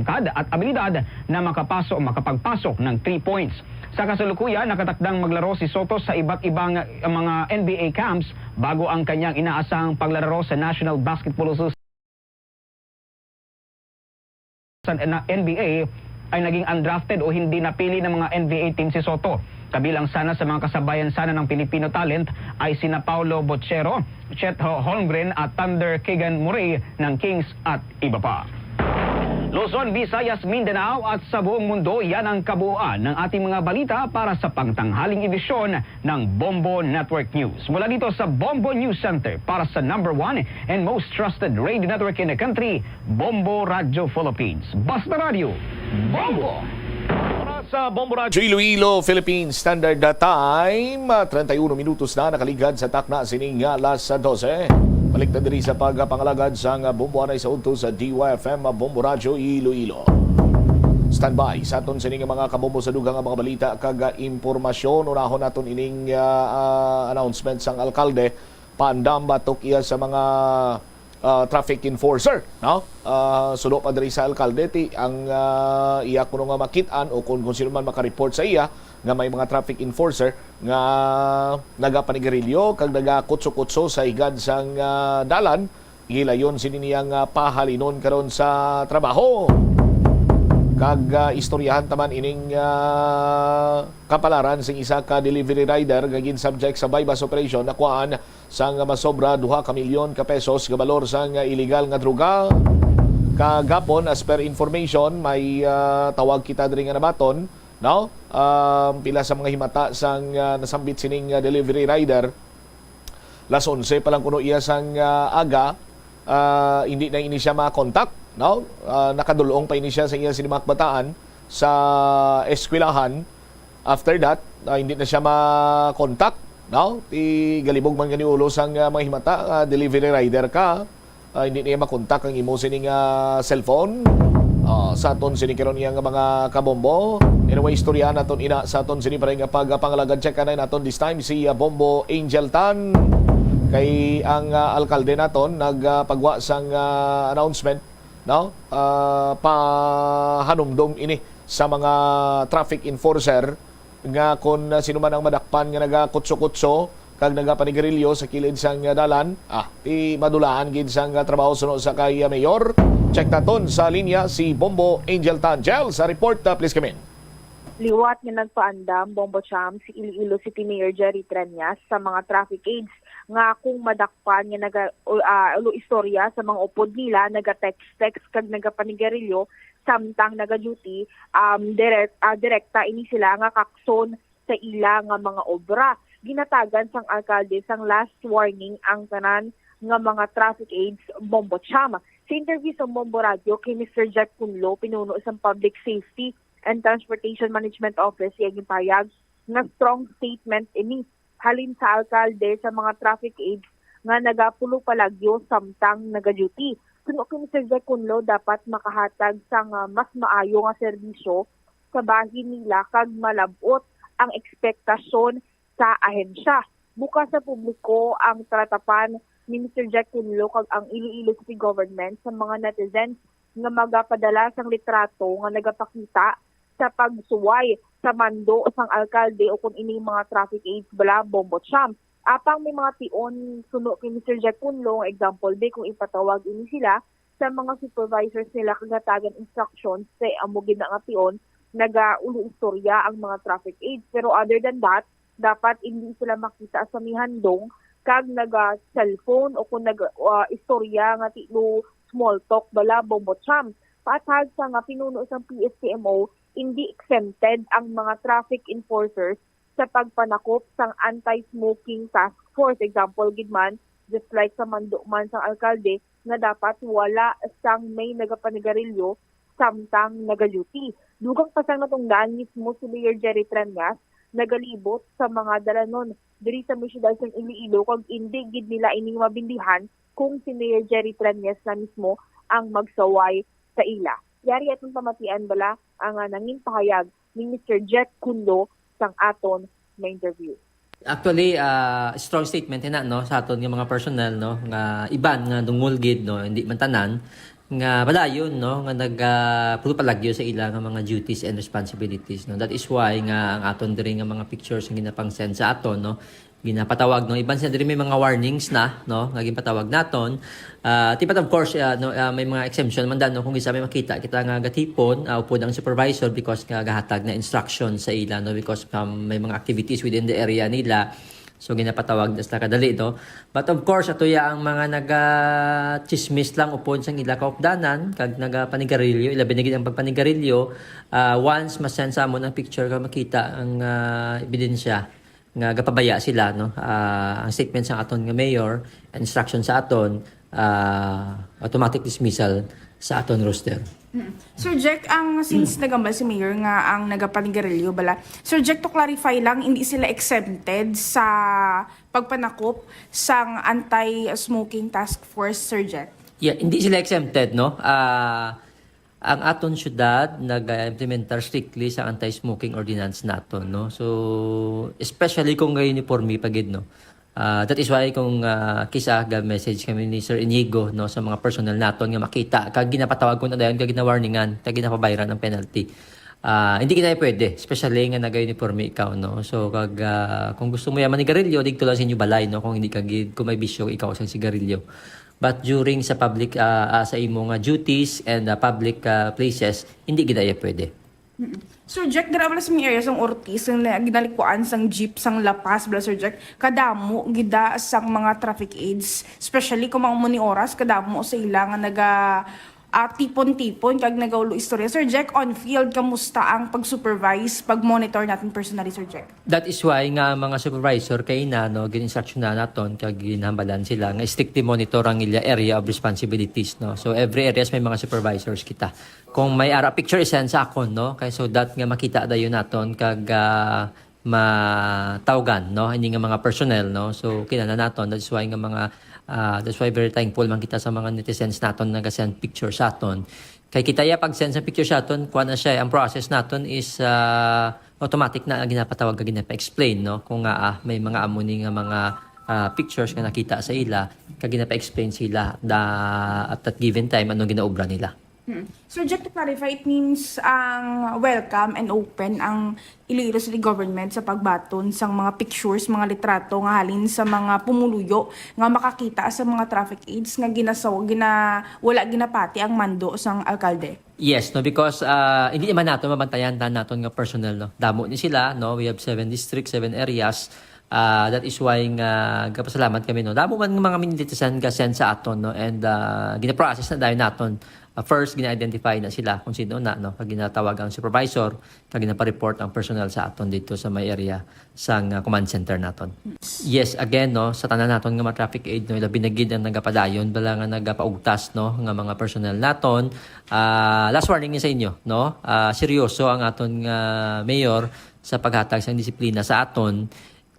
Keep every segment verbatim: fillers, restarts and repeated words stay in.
kad at abilidad na makapaso makapagpasok ng three points. Sa kasalukuyan, nakatakdang maglaro si Soto sa iba't ibang, uh, mga N B A camps bago ang kanyang inaasahang paglalaro sa National Basketball Association. Sa N B A ay naging undrafted o hindi napili ng mga N B A team si Soto. Kabilang sana sa mga kasabayan sana ng Filipino talent ay sina Paulo Bochero, Chet Ho- Holmgren at Thunder Keegan Murray ng Kings at iba pa. Luzon, Visayas, Mindanao at sa buong mundo, yan ang kabuuan ng ating mga balita para sa pangtanghaling edisyon ng Bombo Network News. Mula dito sa Bombo News Center para sa number one and most trusted radio network in the country, Bombo Radio Philippines. Basta Radio, Bombo! Para sa Bombo Radio Iloilo, Philippines Standard Time, treinta y uno minutos na nakaligad sa takna sining alas dose. Balik ta diri sa pagpangalagad sang Bombo anay sa udto sa D Y F M Bombo Radio Iloilo. Standby sa aton sini nga mga kabombo sa dugang nga mga balita kag, ah, impormasyon. Unahon naton ining, ah, ah, announcement sang alkalde. Paandam batok iya sa mga, ah, traffic enforcer, no? Ah, suno pa diri sa alkalde, ti ang, ah, iya kuno nga makit-an o kung, kung sino man makareport sa iya nga may mga traffic enforcer nga nagapanigarilyo kag nagakutso-kutso sa higad sang, ah, dalan, gilayon sini niya nga pahalinon karon sa trabaho. Kag, ah, istoryahan ta man ining, ah, kapalaran sing isa ka delivery rider nga gin-subject sa buy-bust operation, nakuhaan sang masobra duha ka milyon ka pesos nga balor sang illegal nga droga. Kagapon, as per information, may, ah, tawag kita diri nga nabaton, no? Ah, pila sa mga himata sang, ah, nasambit sining, ah, delivery rider. Las onse pa lang kuno iya sang, ah, aga, ah, hindi na ini siya makontak, no? Ah, nakadul-ong pa ini siya sa iya sini mga kabataan sa eskwelahan. After that, ah, hindi na siya makontak, no? Ti galibog man gani ulo sang, ah, mga himata, ah, delivery rider ka, ah, hindi niya makontak ang imo sini nga cellphone. Ah, sa aton sini karon iya nga mga kabombo. Anyway, istorya naton ina sa aton sini pa rin nga pagpangalagad. Check anay naton this time si, ah, Bombo Angel Tan. Kay ang, ah, alkalde naton nagpagwa sang, ah, announcement, no? Ah, pahanumdom ini sa mga traffic enforcer nga kon, ah, sino man ang madakpan nga nagakutso-kutso kag nagapanigarilyo sa kilid sang, ah, dalan, ah, ti madulaan gid sang, ah, trabaho suno sa kay, ah, Mayor. Check naton sa linya si Bombo Angel Tangel sa report, ah, please come in. Liwat nga nagpaandam, Bombo Cham, si Iloilo City Mayor Jerry Treñas sa mga traffic aides nga kung madakpan nga naga-, o, ah, ulo istorya sa mga upod nila, naga-text-text kag nagapanigarilyo, samtang naga-duty, um, direct, ah, direkta ini sila nga kakson sa ila nga mga obra. Ginhatagan sang alkalde sang last warning ang tanan nga mga traffic aides, Bombo Cham. Sa interview sa Bombo Radio kay Mister Jack Cunlo, pinuno sang Public Safety and Transportation Management Office, iya ginpahayag nga strong statement ini halin sa alkalde sa mga traffic aides nga nagapulo palagyo samtang naga-duty. Suno kay Mister Jack Cunlo, dapat makahatag sang, ah, mas maayo nga serbisyo sa bahin nila kag malab-ot ang ekspektasyon sa ahensya. Bukas sa publiko ang talatapan ni Mister Jack Cunlo kag ang Iloilo City Government sa mga netizens nga magapadala sang litrato nga nagapakita sa pagsuway sa mando sang alkalde o kon ining mga traffic aides bala, Bombo Cham. Apang may mga tion, suno kay Mister Jack Cunlo, nga example, be, kung ipatawag ini sila sa mga supervisors nila kag hatagan instructions, kay amo gid na nga tion, nagaulo istorya ang mga traffic aides. Pero other than that, dapat hindi sila makita sa may handong kag naga-cellphone o kung nag, ah, istorya nga tilo small talk bala, Bombo Cham. Paathag sa nga pinuno sang P S T M O, hindi exempted ang mga traffic enforcers sa pagpanakop sang anti-smoking task force. Example gid man, just like sa mando man sang alkalde, nga dapat wala sang may nagapanigarilyo samtang naga-duty. Dugang pa sang natungdan, mismo si Mayor Jerry Treñas nagalibot sa mga dalanon diri sa may siyudad sang Iloilo kag indi gid nila ini mabindihan kung si Mayor Jerry Treñas na mismo ang magsaway sa ila. Yari aton pamatian bala ang, ah, nangin pahayag ni Mister Jack Cunlo sang aton na interview. Actually, ah, strong statement ina, no, sa aton nga mga personnel, no, nga iban nga dungol gid, no, hindi man tanan, nga padayon, no, nga nag, ah, puro palagyo sa ila nga mga duties and responsibilities, no. That is why nga ang aton diri nga mga pictures nga ginapang-send sa aton, no, ginapatawag, no, iban sa diri may mga warnings na, no, nga ginpatawag naton. Ah, ti-, but of course, ah, no, ah, may mga exemption man dan, no, kung isa may makita kita nga gatipon, ah, upod ang supervisor because nga gahatag na instruction sa ila, no, because, um, may mga activities within the area nila. So, ginapatawag na sila kadali, no? But of course, ato ya ang mga naga-chismis lang upod sang ila kaupdanan, kag nagapanigarilyo, ilabi na gid ang pagpanigarilyo. Ah, once ma-send sa amon ang picture, kag makita ang, ah, ebidensya nga gapabaya sila, no? Ah, ang statement sa aton nga mayor, instruction sa aton, ah, automatic dismissal sa aton roster. Mm. Sir Jack, ang, since nagambal si Mayor nga ang nagapanigarilyo bala, Sir Jack, to clarify lang, hindi sila exempted sa pagpanakop sang anti-smoking task force, Sir Jack? Yeah, hindi sila exempted, no? Ah, ang aton syudad nag-implementar strictly sa anti-smoking ordinance naton, no? So, especially kung ga-uniforme pa gid, no? Ah, that is why kung, ah, kisa ga-message kami ni Sir Inigo, no, sa mga personnel naton nga makita, kag ginapatawag ko na dayon, kag ginawarningan, kag ginapabayran ang penalty. Ah, hindi kita pwede, especially nga naga-uniforme ikaw, no? So, kag, ah, kung gusto mo ya manigarilyo, didto lang sa inyo balay, no? Kung hindi ka gid, kung may bisyo ikaw sa sigarilyo. But during sa public, ah, ah, sa imo nga duties and, ah, public, ah, places, hindi gid ya pwede. Mm-mm. Sir Jack, dira bala sa may area sang Ortiz, ang na-, ginalikuan sang jeep sang La Paz, bala, Sir Jack, kadamo gida sang mga traffic aids, especially kung mga muni oras, kadamo sa ila nga naga, ah, tipon-tipon kag nagaulo istorya. Sir Jack, on field, kamusta ang pag-supervise, pag-monitor natin personally, Sir Jack? That is why nga mga supervisor kay na, no, gin-instruction na naton kag ginhambalan sila nga strictly monitor ang ila area of responsibilities, no. So every areas may mga supervisors kita. Kung may ara picture, i-send sa akon, no, kay so that nga makita dayon naton kag, ah, matawgan, no, ini nga mga personnel, no. So kinahanglan naton, that's why nga mga, ah, that's why very thankful man kita sa mga netizens naton nga naga-send picture sa aton. Kay kita ya pag-send sa picture sa aton, kuan na siya, eh, ang process naton is, ah, automatic na ginapatawag kag ginapa-explain, no? Kung nga, ah, may mga amo ni nga mga, ah, pictures nga nakita sa ila, kag ginapa-explain sila da, at that given time, anong ginaobra nila. Hmm. So, just to clarify, it means ang welcome and open ang Iloilo City Government sa pagbaton sang mga pictures, mga litrato nga halin sa mga pumuluyo nga makakita sa mga traffic aids nga ginasaw-, gina-, wala ginapati ang mando sang alkalde? Yes, no, because, ah, hindi naman naton mabantayan ta naton nga personnel, no. Damo ni sila, no. We have seven districts, seven areas. Ah, that is why nga gapasalamat kami, no. Damo man nga mga minitisan ga-send sa aton, no, and, ah, gina-process na dayon naton. Ah, first, gina-identify na sila kung sino na, no, kag ginatawag ang supervisor, kag ginapa-report ang personnel sa aton dito sa may area sang, ah, command center naton. Yes, again, no, sa tanan naton nga mga traffic aid, no, labi na gid ang nagapadayon bala nga nagapaugtas, no, nga mga personnel naton. Ah, last warning sa inyo, no. Ah, seryoso ang aton nga mayor sa paghatag sang disiplina sa aton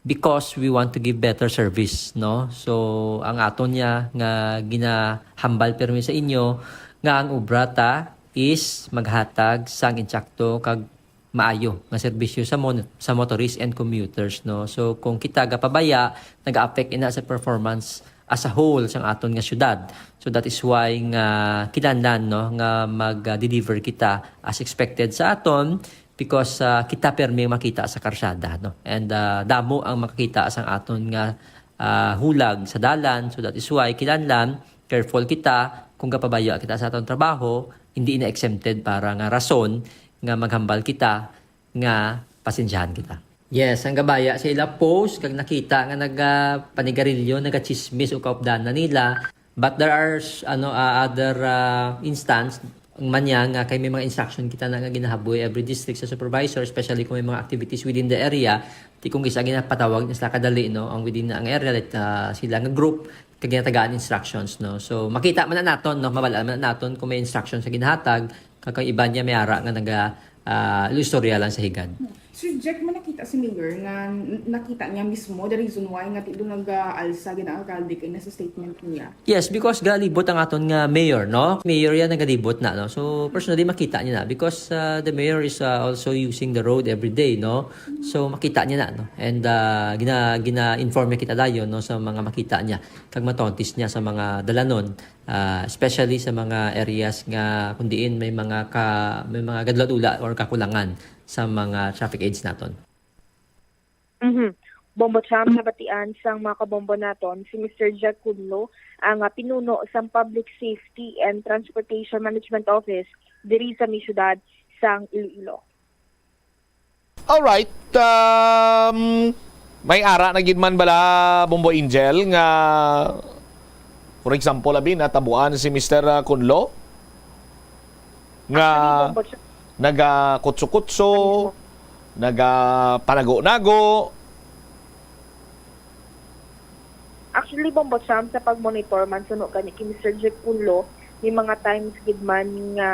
because we want to give better service, no. So, ang aton niya nga ginahambal pirmi sa inyo nga ang obra ta is maghatag sang insakto kag maayo nga serbisyo sa mon-, sa motorist and commuters, no? So, kung kita gapabaya, naga-affect ina sa performance as a whole sang aton nga syudad. So, that is why nga kinahanglan, no, nga mag-deliver kita as expected sa aton because, ah, kita pirmi ang makita sa karsada, no? And, ah, damo ang makakita sang aton nga, ah, hulag sa dalan. So, that is why kinahanglan careful kita kung gapabaya kita sa aton trabaho, hindi na exempted para nga rason nga maghambal kita nga pasensyahan kita. Yes, ang gabaya sa ila post kag nakita nga nagapanigarilyo, nagachismis o kaupdanan nila. But there are s-, ano, ah, other, ah, instance man niya nga kay may mga instruction kita na nga ginahaboy every district sa supervisor, especially kung may mga activities within the area. Ti kung isa ginapatawag na sila kadali, no, ang within na ang area, like, ah, sila nga group, kag ginatagaan instructions, no. So makita man na naton, no, mabal-an man na naton kung may instruction sa ginahatag, kag ang iba niya may ara nga naga, ah, istorya lang sa higad. Sir Jack, man nakita si Mayor nga n- nakita niya mismo the reason why nga ti do nag-alsa gid ang alkalde kay nasa statement niya. Yes, because galibot ang aton nga mayor, no? Mayor yan nagalibot na, no? So, personally, makita niya na because uh, the mayor is uh, also using the road every day, no? So, makita niya na, no? And uh, gina, gina-inform niya kita dayon, no, sa mga makita niya. Kag matontis niya sa mga dalanon, uh, especially sa mga areas nga kung diin may mga ka, may mga gadula-dula or kakulangan sa mga traffic aids naton. Mhm. Bombo Cham, nabatian sang mga kabombo naton si Mister Jack Cunlo, ang ah, pinuno sang Public Safety and Transportation Management Office diri sa may siyudad sang Iloilo. Alright. Um, may ara na gid man bala, Bombo Angel, nga for example, abi, natabuan si Mister Cunlo nga Actually, Bombo Cham, nagakutso-kutso, nagapanago-nago. Actually, Bombo Cham, sa pagmonitor man suno gani kay Mister Jack Cunlo, may mga times gid man nga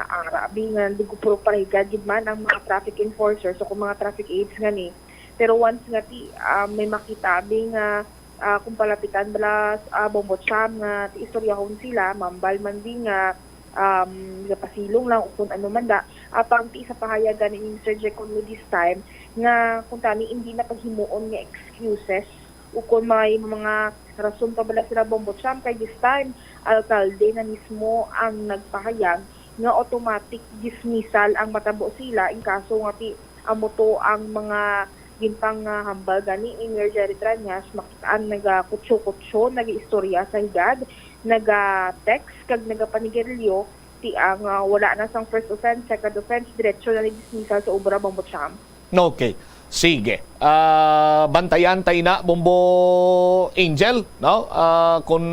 ang rabi nga dugupro parahigad gid man ang mga traffic enforcers o kung mga traffic aides gani. Pero once nga ti ah, may makita abi nga ah, kung palapitan bala ah, Bombo Cham nga ti istoryahon sila, mambal man di nga um, gapasilong lang o kung ano man da. Apang ti sa pahayag gani ni Mister Jack Cunlo this time nga kung tani hindi na paghimuon nga excuses ukon may mga rason pa bala sila, Bombo Cham, kay this time alkalde na mismo ang nagpahayag nga automatic dismissal ang matabo sila in kaso nga ti amo to ang mga ginpang nga hambal gani ni Mayor Jerry Treñas, makitaan nagakutso-kutso, nagaistorya sa higad, naga-text kag nagapanigarilyo, ti ang ah, wala na sang first offense, second offense, diretso na ni dismissal sa obra, Bombo Cham. Okay. Sige. Ah, bantayan tay na, Bombo Angel, no? Ah, kung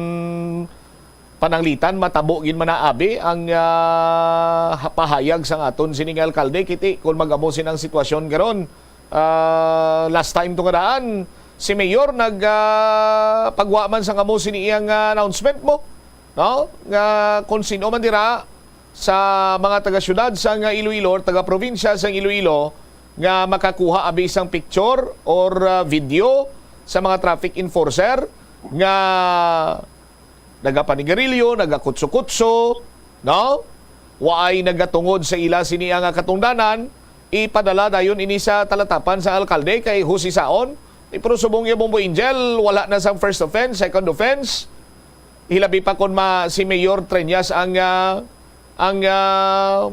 pananglitan, matabo gid man na abi ang ah, pahayag sang aton sining alkalde, kiti kung magamo sinang sitwasyon karon. Ah, last time to nga daan, si Mayor nag ah, pagwa man sang amo sini iyang ah, announcement mo, no? Nga kung sino man dira sa mga taga-syudad sang Iloilo or taga-probinsya sang Iloilo nga makakuha abi sang picture or ah, video sa mga traffic enforcer nga nagapanigarilyo, nagakutso-kutso, no? Waay nagatungod sa ila sini nga katungdanan, ipadala dayon ini sa talatapan sa alkalde kay husisaon. Eh, pero subong niya, Bombo Angel, wala na sang first offense, second offense. Hilabi pa kon ma, si Mayor Treñas ang ah, ang ah,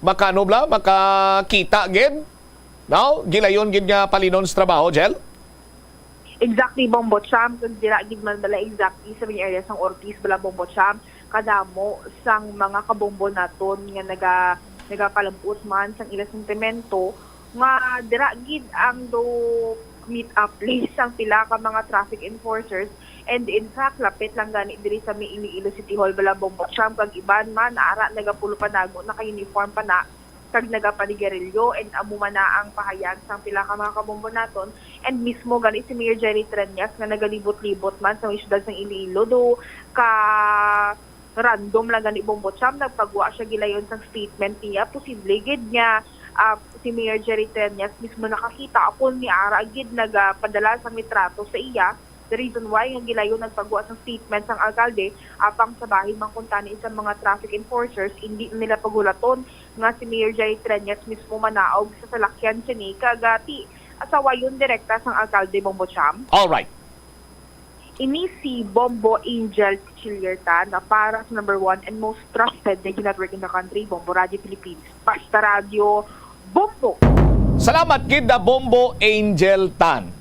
makano bla, makakita gid, no? Gilayon gid nga palinon sa trabaho, Jel? Exactly, Bombo Cham. Kag dira gid man bala exactly sa may area sang Ortiz bala, Bombo Cham, kadamo sang mga kabombo naton nga naga nagapalabot man sang ila sentimento nga dira gid ang do meet up place sang pila ka mga traffic enforcers, and in fact lapit lang gani diri sa may Iloilo City Hall bala, Bombo Cham, kag iban man ara nagapulupanago, naka-uniform pa na kag nagapanigarilyo, and amo man na ang pahayag sang pila ka mga kabombo naton, and mismo gani si Mayor Jerry Treñas nga nagalibot-libot man sa may syudad sang Iloilo do ka random lang gani, Bombo Cham, nagpagwa siya gilayon sang statement niya. Posible gid nga ah, si Mayor Jerry Treñas mismo nakakita kung ni ara gid nagapadala sang litrato sa iya. The reason why nga gilayon nagpagwa sang statement sang alkalde apang sa bahin man kuntani sa mga traffic enforcers, hindi na nila paghulaton nga si Mayor Jerry Treñas mismo manaog sa salakyan sini kag ah, ti asawayon direkta sang alkalde, Bombo Cham. Alright. Ini si Bombo Angel Chilierta na para sa number one and most trusted radio network in the country, Bombo Radio Philippines. Basta Radio, Bombo! Salamat gid na Bombo Angel Tan.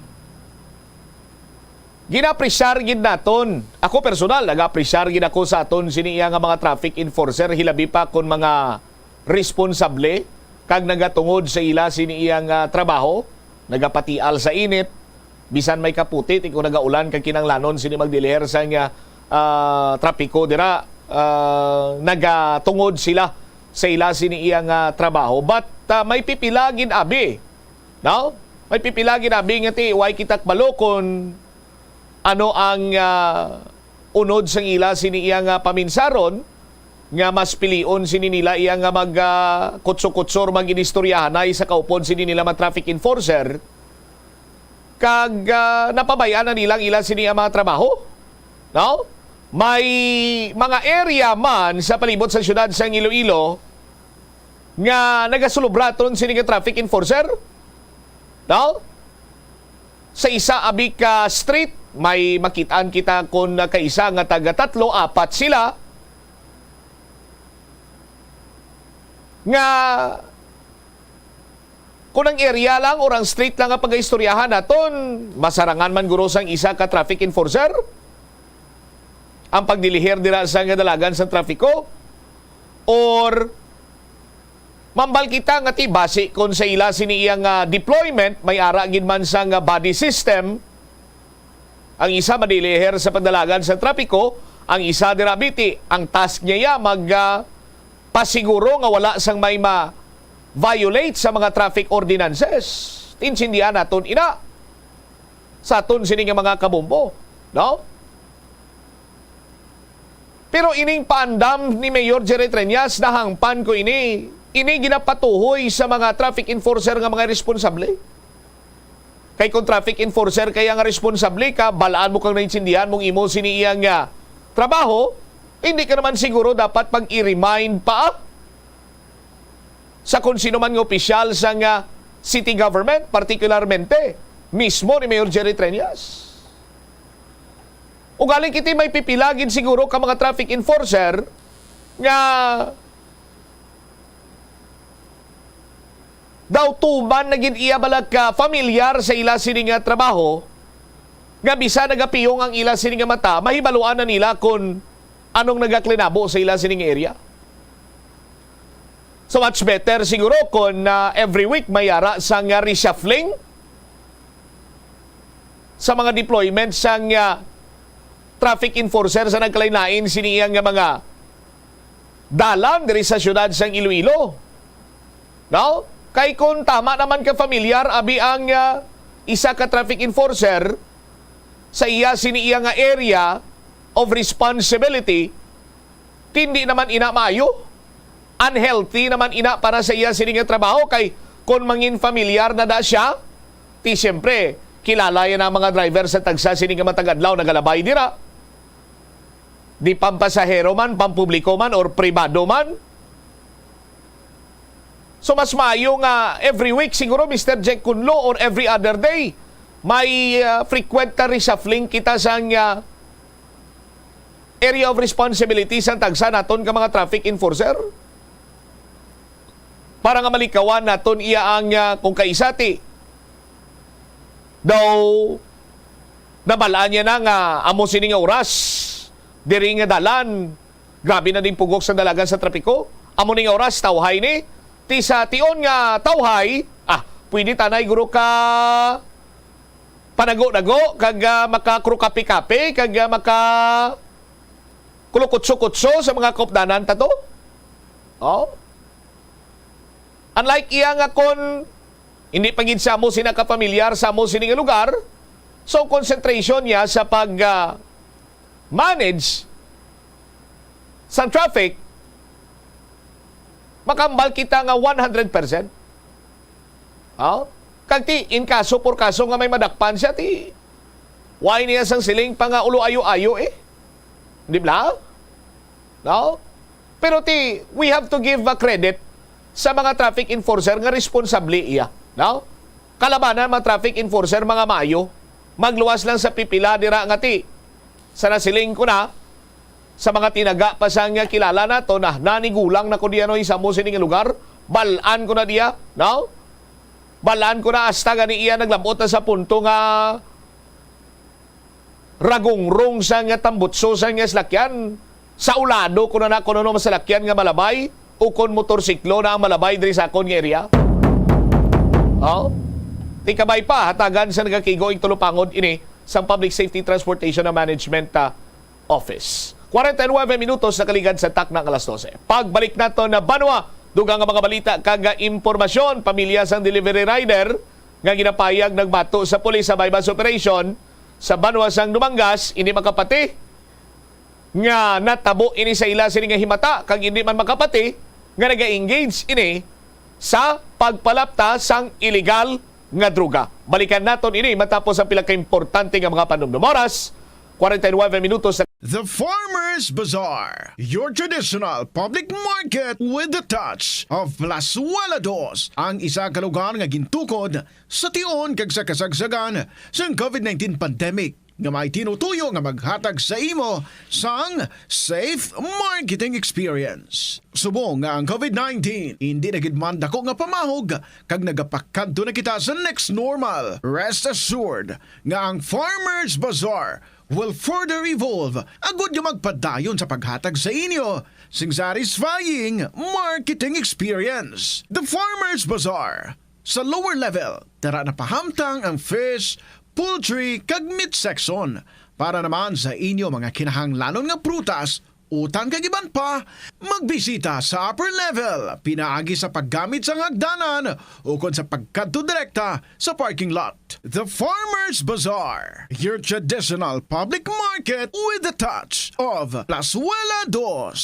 Ginapresyar gid naton. Ako personal, nag-apresyar gid ako sa aton sini iya nga mga traffic enforcer, hilabi pa kon mga responsable kag nagatungod sa ila sini iya nga trabaho, nagapatial sa init, bisan may kaputi, ti kung nagaulan kag kinanglanon sini magdiliher sa nga ah, trapiko dira, ah, nagatungod sila sa ila sini iya nga trabaho. But ah, may pipila gid abi, no? May pipila gid abi nga ti way kita kabalo kon ano ang ah, unod sang ila sini iya nga paminsaron. nga mas pilion sini nila iya nga mag, ah, kutso-kutso or mag-inistoryahanay sa kaupod sini nila mga traffic enforcer, kag, ah, napabay-an na nila ang ila sini ang mga trabaho, no? May mga area man sa palibot sa siyudad sang Iloilo nga nagasulubraton sini nga traffic enforcer, no? Sa isa abi ka street, may makitaan kita kon kaisa nga taga tatlo, apat sila nga kon ang area lang or ang street lang ang pagaistoryahan naton, masarangan man guro sang isa ka traffic enforcer ang pagdilihir dira sa nga dalagan sa trapiko, or mambal kita nga ti basi kon sa ila sini iya nga deployment, may ara gid man sa nga buddy system. Ang isa madilihir sa pagdalagan sa trapiko, ang isa dira biti, ang task niya ya mag, ah, pasiguro nga wala sang may ma-violate sa mga traffic ordinances. Intindihan naton ina sa aton sini nga mga kabombo, no? Pero ining paandam ni Mayor Jerry Treñas, nahangpan ko ini. Ini ginapatuhoy sa mga traffic enforcer nga mga responsable. Kay kung traffic enforcer kaya nga responsable ka, balaan mo kang naintindihan mong imo sini iya nga trabaho, hindi ka naman siguro dapat pag i-remind pa sa kung sino man nga opisyal sa nga city government, partikularmente mismo ni Mayor Jerry Treñas. Ugaling kiti may pipila gid siguro ka mga traffic enforcer nga daw tuman na gid iya bala ka familiar sa ila sini nga trabaho, nga bisan nagapiyong ang ila sini nga mata, mahibaluan na nila kon anong nagaklinabo sa ila sini nga area. So much better siguro kung, ah, every week may ara sang, ah, reshuffling sa mga deployment sang, ah, traffic enforcer sa nagkalain-lain sini iya nga mga dalan diri sa siyudad sang Iloilo. No? Kay kung tama naman ka familiar, abi ang, ah, isa ka traffic enforcer sa iya sini iya nga area of responsibility, hindi naman ina maayo. Unhealthy naman ina para sa iya sini nga trabaho, kay kon mangin familiar na da siya, ti siyempre, kilala yan ang mga driver sa tagsa sini nga matag adlaw nagalabay dira. Di pampasahero man, pampubliko man, or pribado man. So, mas maayo nga every week siguro, Mister Jack Kunlo, or every other day, may, ah, frequent na reshuffling kita sang, ah, area of responsibility sang tagsa naton ka mga traffic enforcer. Para nga malikawan naton iya ang, ah, kung kaisa ti daw nabalaan niya na nga amo sini nga oras, diri nga dalan, grabe na ding pugok sa dalagan sa trapiko. Amo ni nga oras, tawhay ni. Ti sa tion nga tawhay, ah, pwede tanay guro ka panago-nago, kag, ah, makakrukapi-kapi, kag, ah, maka kulukutso-kutso sa mga kaupdanan ta to. Oh. Unlike iya nga kon hindi pa gid sa amo sina kapamilyar sa amo sini nga lugar, so concentration niya sa pag, ah, manage sa traffic, makambal kita nga one hundred percent. Oh? Kag ti, in kaso por kaso nga may madakpan siya, ti, why niya sang siling pa nga ulo ayo-ayo eh? Di ba? No? Pero ti, we have to give a credit sa mga traffic enforcer nga responsable iya, no? Kalabanan mga traffic enforcer, mga maayo. Magluwas lang sa pipila dira nga ti, sa nasiling ko na, sa mga tinaga pa sa nga kilala nato, na nanigulang na ko diya, no, sa mo sining lugar, balaan ko na diya, no? Balaan ko na hasta gani iya naglabot na sa punto nga ragungrong sa nga tambutso sa nga salakyan. Sa ulado ko na na kung ano masalakyan nga malabay o kon motorsiklo na ang malabay diri sa akon nga area. Oh? Ti kabay pa, hatagan sa nagakigo ing tulupangod ini sang Public Safety Transportation and Management, ah, Office. Kwarenta y nuebe minutos nakaligad sa takna nga alas dose. Pagbalik nato na banwa, dugang nga mga balita kag impormasyon, pamilya sang delivery rider nga ginapayag nagbato sa pulis sa buy-bust operation sa banwa sang Dumangas, ini makapati nga natabo ini sa ila sini nga himata, kag indi man makapati nga naga-engage ini sa pagpalapta sang iligal nga droga. Balikan naton ini matapos ang pila ka importante nga mga panumdum. Oras, kwarenta y nuebe minutos na. The Farmers Bazaar, your traditional public market with the touch of Plazuela Dos, ang isa ka lugar nga gintukod sa tion kag sa kasagsagan sang covid nineteen pandemic, nga may tinutuyo nga maghatag sa imo sang safe marketing experience. Subong nga ang covid nineteen indi na gid man dako nga pamahog kag nagapakadto na kita sa next normal, rest assured nga ang Farmers Bazaar will further evolve agud nga magpadayon sa paghatag sa inyo sing satisfying marketing experience. The Farmers Bazaar, sa lower level, tara na pahamtang ang fish, poultry, kag meat section. Para naman sa inyo mga kinahanglanon nga prutas, utang kag iban pa, magbisita sa upper level pinaagi sa paggamit sang hagdanan ukon sa pagkadto direkta sa parking lot. The Farmers Bazaar, your traditional public market with the touch of Plazuela Dos.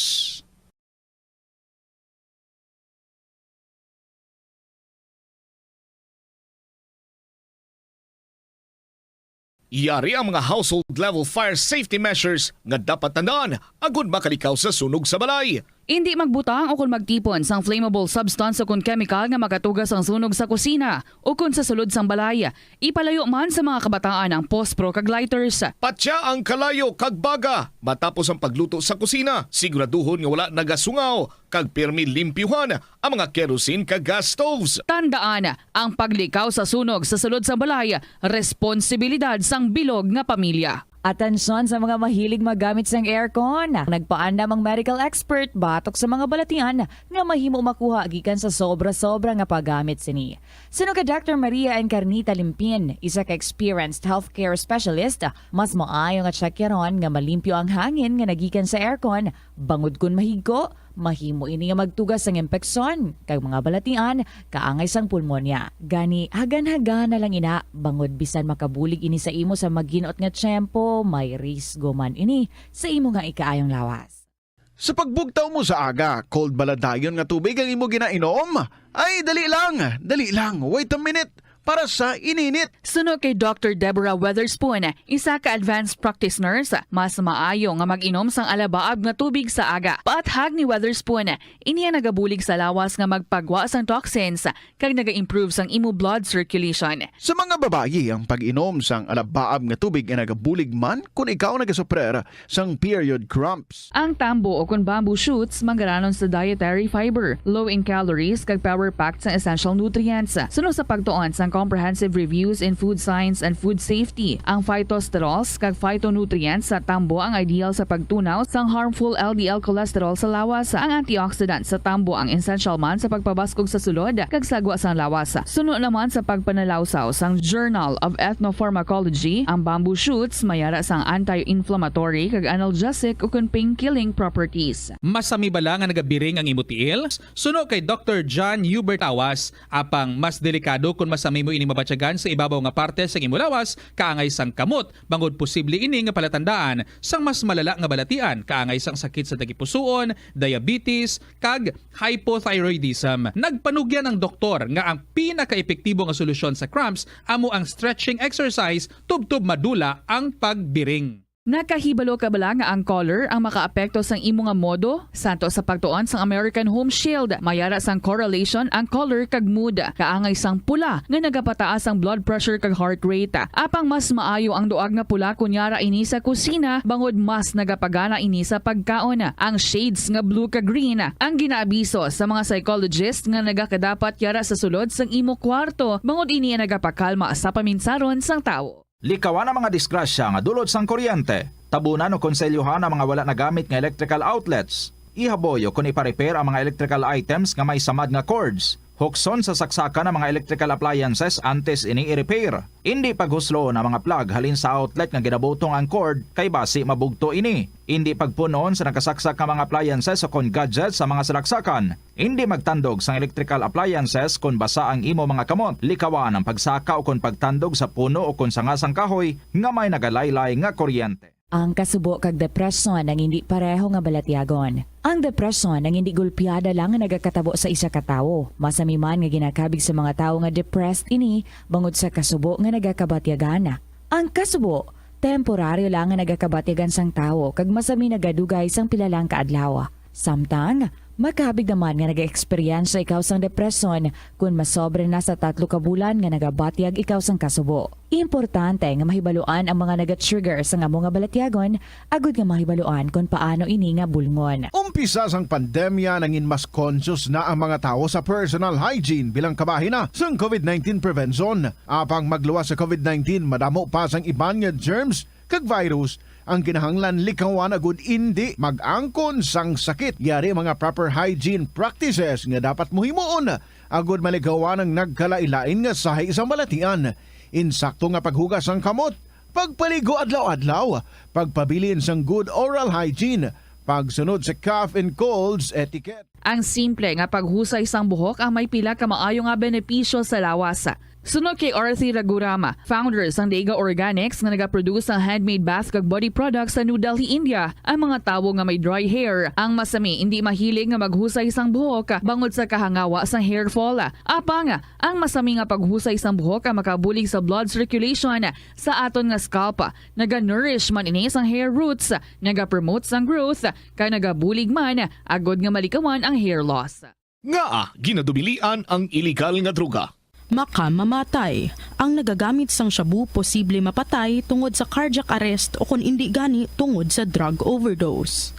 Yari ang mga household level fire safety measures nga dapat tandaan agud makalikaw sa sunog sa balay. Indi magbutang o kon magtipon sang flammable substance o kon chemical nga makatuga sang sunog sa kusina o kon sa sulod sang balay. Ipalayo man sa mga kabataan ang pospro kag lighters. Patya ang kalayo kag baga matapos ang pagluto sa kusina. Siguraduhon nga wala nagasungaw kag pirmi limpyuhan ang mga kerosene kag gas stoves. Tandaan, ang paglikaw sa sunog sa sulod sang balay, responsibilidad sang bilog nga pamilya. Atensyon sa mga mahilig maggamit sang aircon. Nagpaandam ang medical expert batok sa mga balatian nga mahimo makuha gikan sa sobra-sobra nga paggamit sini. Suno kay Doctor Maria Encarnita Limpin, isa ka experienced healthcare specialist, mas maayo nga tsakyaron nga malimpyo ang hangin nga nagikan sa aircon, bangod kon mahigko, mahimo ini nga magtuga sang impeksyon kag mga balatian kaangay sang pulmonya. Gani, hagan-hagan na lang ina, bangod bisan makabulig ini sa imo sa maginot nga tiyempo, may risgo man ini sa imo nga ikaayong lawas. Sa pagbugtaw mo sa aga, cold bala dayon nga tubig ang imo ginainom? Ay, dali lang, dali lang, wait a minute, para sa ininit. Suno kay Doctor Deborah Weatherspoon, isa ka advanced practice nurse, mas maayo nga mag-inom sang alabaab nga tubig sa aga. Paathag ni Weatherspoon, ini ang nagabulig sa lawas nga magpagwa sang toxins kag naga-improve sang imo blood circulation. Sa mga babayi, ang pag-inom sang alabaab nga tubig ay nagabulig man kon ikaw nagasuprer sang period cramps. Ang tambo o kon bamboo shoots manggaranon sa dietary fiber, low in calories, kag power-packed sang essential nutrients. Suno sa pagtuon sang Comprehensive Reviews in Food Science and Food Safety, ang phytosterols kag phytonutrients sa tambo ang ideal sa pagtunaw sang harmful L D L cholesterol sa lawas. Ang antioxidant sa tambo ang essential man sa pagpabaskog sa sulod kag sagwa sang lawas. Suno naman sa pagpanalawsaw sang Journal of Ethnopharmacology, ang bamboo shoots may ara sang anti-inflammatory kag analgesic ukon pain-killing properties. Masami bala nga nagabiring ang imo tiil? Suno kay Doctor John Hubert Awas, apang mas delikado kon masami mo ini mabatyagan sa ibabaw nga parte sang imo lawas, kaangay sang kamot, bangod posible ini nga palatandaan sang mas malala nga balatian, kaangay sang sakit sa tagipusoon, diabetes, kag hypothyroidism. Nagpanugyan ang doktor nga ang pinakaepektibo nga solusyon sa cramps amo ang stretching exercise tubtob madula ang pagbiring. Nakahibalo ka bala nga ang color ang makaapekto sang imo nga modo? Santo sa pagtuon sang American Home Shield, may ara sang correlation ang color kag mood. Kaangay sang pula nga nagapataas ang blood pressure kag heart rate. Apang mas maayo ang duag nga pula kon yara ini sa kusina, bangod mas nagapagana ini sa pagkaon. Ang shades nga blue kag green ang ginaabiso sa mga psychologist nga nagakadapat yara sa sulod sang imo kwarto, bangod ini ang nagapakalma sa paminsaron sang tawo. Likawan ang mga disgrasya nga dulot sang kuryente. Tabunan o konselyohan ang mga wala nagamit nga electrical outlets. Ihaboy o kon ipa-repair ang mga electrical items nga may samad nga cords. Hukson sa saksakan ang mga electrical appliances antes ini i-repair. Indi paghusloon ang mga plug halin sa outlet nga ginabutong ang cord, kay basi mabugto ini. Indi pagpun-on sa nakasaksak nga mga appliances o kon gadgets sa mga salaksakan. Indi magtandog sang electrical appliances kon basa ang imo mga kamot. Likawan ang pagsaka o kon pagtandog sa puno o kon sanga sang kahoy nga may nagalaylay nga kuryente. Ang kasubo kag depresyon ang hindi pareho nga balatyagon. Ang depresyon ang hindi gulpiada lang nga nagakatabo sa isa ka tawo. Masami man nga ginakabig sa mga tawo nga depressed ini bangod sa kasubo nga nagakabatyagan. Ang kasubo, temporaryo lang nga nagakabatyagan sang tawo kag masami nagadugay sang pila lang ka adlaw. Samtang, makabig naman nga nag-eksperyensya ikaw sang depresyon kon masobra na sa tatlo ka bulan nga nagabatyag ikaw sang kasubo. Importante nga mahibaluan ang mga naga-trigger sang amo nga balatyagon, agud nga mahibaluan kon paano ini nga bulngon. Umpisa sang pandemya, nangin mas conscious na ang mga tawo sa personal hygiene bilang kabahin na sang covid nineteen prevention. Apang magluwas sa covid nineteen, madamo pa sang iban nga germs kag virus ang kinahanglan likawan agud indi mag-angkon sang sakit. Yari mga proper hygiene practices nga dapat mo himuon agud malikawan ang nagkalain-lain nga sahi sang balatian. Insakto nga paghugas sang kamot, pagpaligo adlaw-adlaw, pagpabilin sang good oral hygiene, pagsunod sa cough and colds etiquette. Ang simple nga paghusay sang buhok ang may pila ka maayo nga benepisyo sa lawas. Suno kay Arthi Ragurama, founder sang Dega Organics nga nagaproduce sang handmade bath kag body products sa New Delhi, India, ang mga tawo nga may dry hair ang masami indi mahilig nga maghusay sang buhok bangod sa kahangawa sang hair fall. Apang, ang masami nga paghusay sang buhok ang makabulig sa blood circulation sa aton nga scalp. Naga-nourish man ini sang hair roots, nagapromote sang growth, kag nagabulig man agud nga malikawan ang hair loss. Ngaa ginadubilian ang iligal nga droga? Makamamatay. Ang nagagamit sang shabu posible mapatay tungod sa cardiac arrest o kon indi gani tungod sa drug overdose.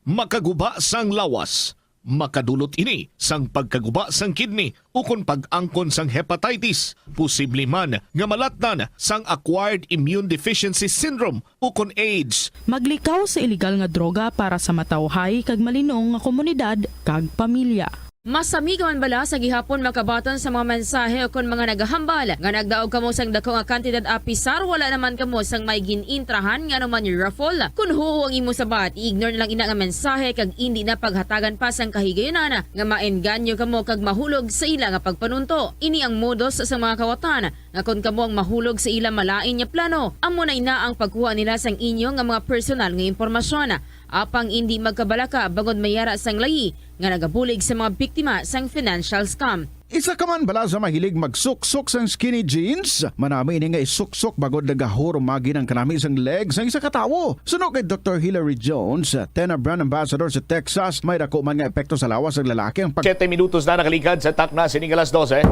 Makaguba sang lawas. Makadulot ini sang pagkaguba sang kidney ukon pag-angkon sang hepatitis, posible man nga malatnan sang acquired immune deficiency syndrome ukon AIDS. Maglikaw sa iligal nga droga para sa matawhay kag malinong nga komunidad kag pamilya. Masami ka man bala sa gihapon makabaton sa mga mensahe ukon mga nagahambal nga nagdaog kamo sang dako nga kantidad apisar wala naman kamo sang may gin-intrahan nga anuman raffle? Kon huo ang imo sabat, i-ignore na lang ina nga mensahe kag indi na paghatagan pa sang kahigayunan nga maengganyo kamo kag mahulog sa ila nga pagpanunto. Ini ang modus sa mga kawatan nga kon kamo ang mahulog sa ila malain nga plano, amo na ina ang pagkuha nila sang inyo nga mga personal nga impormasyon. Apang indi magkabalaka bangod may ara sang layi nga nagabulig sa mga biktima sang financial scam. Isa ka man bala sa mahilig magsuksok sang skinny jeans? Manami ini nga isuksok bangod nagahurumagi ang kanami sang leg sang isa ka tawo. Suno kay Doktor Hilary Jones, Tena brand ambassador sa Texas, may dako man nga epekto sa lawas sang lalaki ang pag- Siyete minutos na nakaligad sa takna sining alas dose.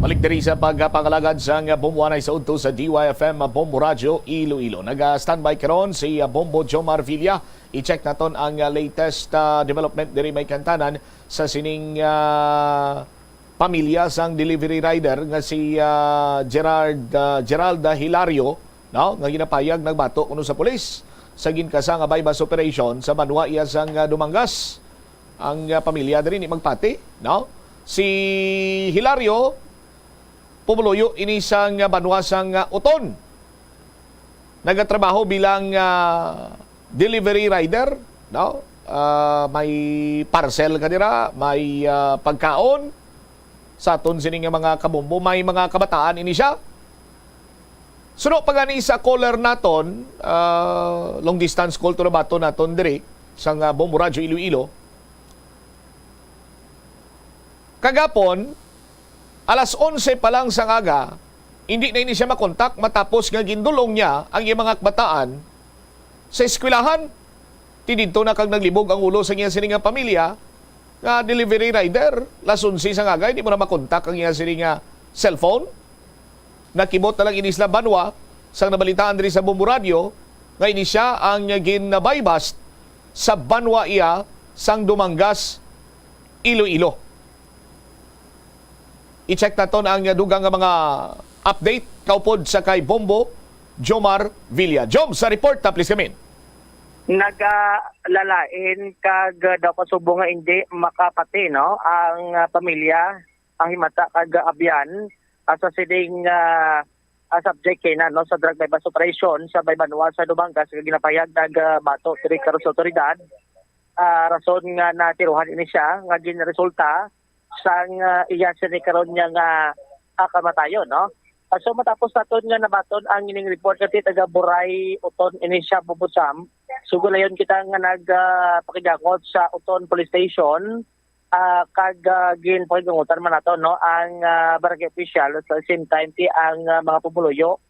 Balik diri sa pagpangalagad sang Bombo Anay sa udto sa D Y F M Bombo Radyo Iloilo. Naga-standby karon si, ah, Bombo Jomar Villa. I-check naton ang, ah, latest, ah, development diri may kantanan sa sining, ah, pamilya sang delivery rider nga si, ah, Gerard, ah, Geralda Hilario, no, nga ginapayag nagbato kuno sa pulis sa ginkasa nga buy-bust operation sa banwa iya sang, ah, Dumangas. Ang, ah, pamilya diri ni magpati, no? Si Hilario, pumuluyo ini sang, ah, banwa sang, ah, Oton. Nagatrabaho bilang, ah, delivery rider, no? Ah, may parcel ka dira, may, ah, pagkaon. Sa aton sini nga mga kabombo, may mga kabataan ini siya. Suno pa gani sa caller naton, ah, long distance call to nabaton naton diri sa nga Bombo Radyo Iloilo. Kagapon, alas onse pa lang sang aga, hindi na ini siya makontak matapos nga gindulong niya ang iyang mga kabataan sa eskwelahan. Ti didto na kag naglibog ang ulo sa iya sini nga pamilya nga delivery rider, las onse sang aga, hindi mo na makontak ang iya sini nga cellphone. Nakibot na lang ini sila banwa sang nabalitaan diri sa Bombo Radyo nga ini siya ang gin-buy-bust sa banwa iya sang Dumangas, Iloilo. I-check naton ang dugang nga mga update kaupod sa kay Bombo Jomar Villa. Jom, sa report, ta, please, kamin. Nagalalain kag daw kasubo nga hindi makapati, no, ang, ah, pamilya, ang himata kag abyan, ah, sa sining, ah, ah, subject kay na, no, sa drug buy-bust operation sa may banwa sa Dumangas nga ginapahayag nag, ah, bato diri karon sa otoridad. Ah, rason nga natirohan ini siya nga ginresulta sang, ah, iya sini karon niya nga, ah, kamatayon, no? Ah, so matapos naton nga nabaton ang ining report kati taga Buray, Oton, ini siya Bubutsam. So gulayon kita nga nag ah, pakigangot sa Oton Police Station, ah, kag ah, ginpakigangotan man nato, no, ang ah, barangay official, sa same time ti ang ah, mga pumuluyo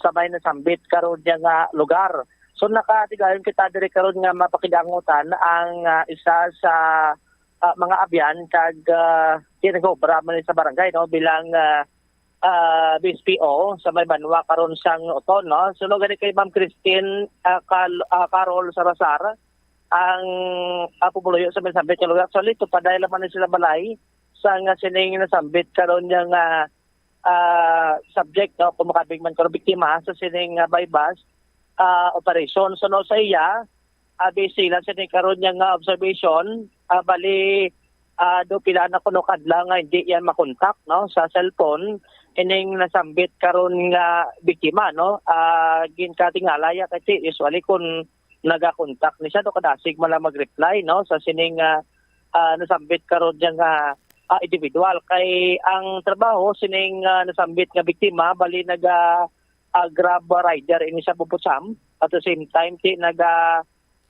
sa may nasambit karon niya nga lugar. So nakatigayon kita diri karon nga mapakigangotan ang ah, isa sa ah, mga abyan kag ah, kinagobra man sa barangay, no, bilang ah, ah, B S P O sa may banwa karon sang Oton, no? Suno gani kay Ma'am Christine ah, Cal- ah, Carol Salazar, ang ah, pumuluyo sa may sambit nga lugar. Actually, tupaday lamang ni sila balay sa nga sining nasambit karon niya nga ah, subject, no, kung makabig man karon biktima sa sining ah, buy-bust ah, operation. Suno sa iya, abi sila sini karon niya nga observation, ah, bali ah, do pila na kuno kadlaw nga hindi yan makontak, no, sa cellphone ining nasambit karon nga biktima, no. Ah, ginkatingala ya kasi usually kung nagakontak ni siya, do kadasig man lang mag-reply, no, sa sining ah, ah, nasambit karon niya nga ah, individual. Kay ang trabaho sining ah, nasambit nga biktima bali naga ah, Grab rider ini sa Bubutsam. At the same time, ti naga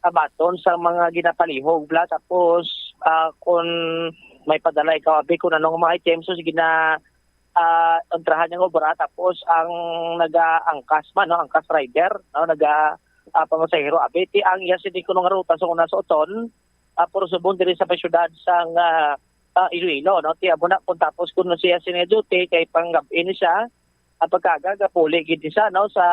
abaton sa mga ginapalihog bla, tapos ah, kung may padala ikaw abi kung anong mga items, so gina ah, kontrahan niyang obra, tapos ang naga-angkas man, no, angkas rider, no, naga ah, pamasahero abi ti ang iya sini kuno nga ruta sa una sa Oton, ah, pero subong diri sa may syudad sang ah, ah, Iloilo, no, ti amo na kung tapos kuno siya sini duty kay panggab-i ni siya, ah, pagkaga gapuli gid ni siya, no, sa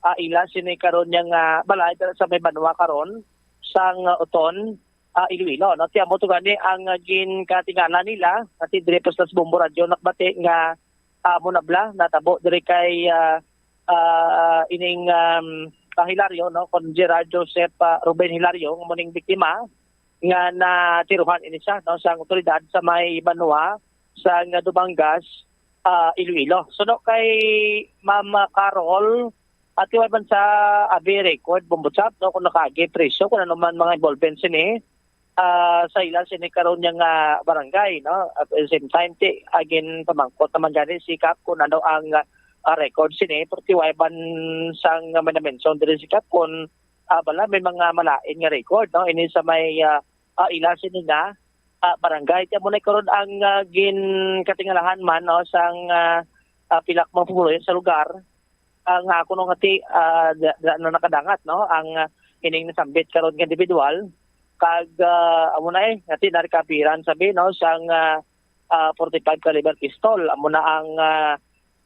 ah, ila sini karon niya nga balay dira sa may banwa karon sang ah, Oton, ah, Iloilo, no? Ti amo to gani ang ah, ginkatingala nila, ati diri pa sa Bombo Radyo nakbati nga ah, amo na bala natabo diri kay ah, ah, ining um, ah, Hilario, no, kon Gerard Joseph ah, Ruben Hilario nga mo ning biktima nga natiruhan ini siya, no, sang otoridad sa may banwa sa nga Dumangas, ah, Iloilo. Suno kay Ma'am Carol, ati way man sa abi record, Bumbutsap, no, kung nakaagi preso, kung ano man mga involvement sini ah, sa ila sini karon niya nga barangay, no? At the same time, ti agin pamangkot naman gani si Kap kung ano ang ah, record sini, pero ti way man sang may na-mention diri si Kap kung ah, bala may mga malain nga record, no? Ini sa may ah, ah, ila sini nga ah, barangay. Ti amo na karon ang ah, ginkatingalahan man, no, sang ah, ah, pila ka mga pumuluyo sa lugar, ah, nga kuno nga ti ah, da- da- na nakadangat, no, ang ah, ining nasambit karon nga individual, kag ah, amo na eh nga ti narikapiran sabi, no, sang ah, ah, forty-five caliber pistol. Amo na ang ah,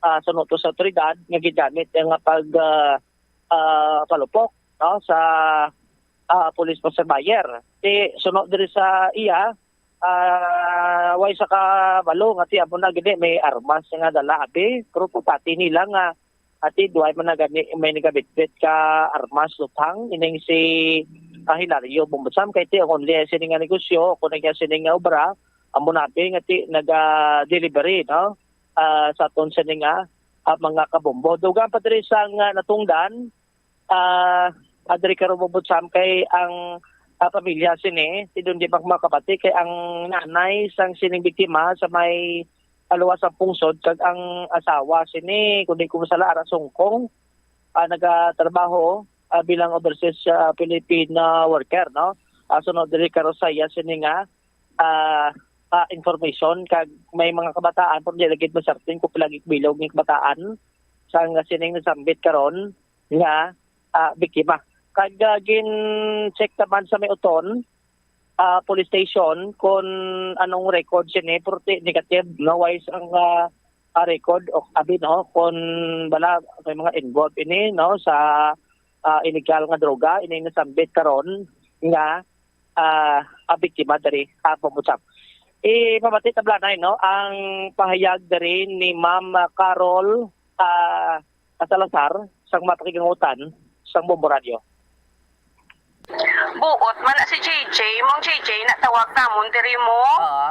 ah, suno to sa otoridad nga gigamit nga pag ah, ah, palupok, no, sa ah, police passerbuyer. Ti suno diri sa iya, ah, way sa kabalo nga ti amo na gid may armas nga dala abi, pero pati nila nga ati duay man na gani may nagabitbit ka armas lutang ining si ah, Hilario Bumbusam kay ti ang only sini nga negosyo kung nagya sini nga obra amo na abi nga ti naga-delivery, no, ah, sa aton sini nga ah, mga kabombo. Dugang pa diri sa nga natungdan, ah, ah, diri ka Robo Butsam kay ang ah, pamilya sini, ti doon di pa makabati kay ang nanay sang sining biktima sa may aluwas ang pungsod kag ang asawa sini, kung di ko masala, ara sungkong, ah, nagatrabaho ah, bilang overseas ah, Filipina worker, no? Ah, sunod diri ka Rosaya sini nga ah, ah, information kag may mga kabataan pero di lagi masertin kung pila gid bilog nga kabataan sang sining nasambit karon nga ah, biktima. Kag ah, gin-check naman sa may Oton ah, police station kung anong record sini, pero ti- negative, no, wise ang ah, ah, record o abi, no, kung bala may mga involved ini, no, sa ah, illegal nga droga ini nasambit karon nga ah, ah, biktima diri, ah, Pambutsap. Ipamati tablanay, no, ang pahayag diri ni Ma'am Carol ah, Salazar sang mapakigangutan sang Bombo Radio. Buot man na si J J, mong J J na tawag namon diri mo. Oo.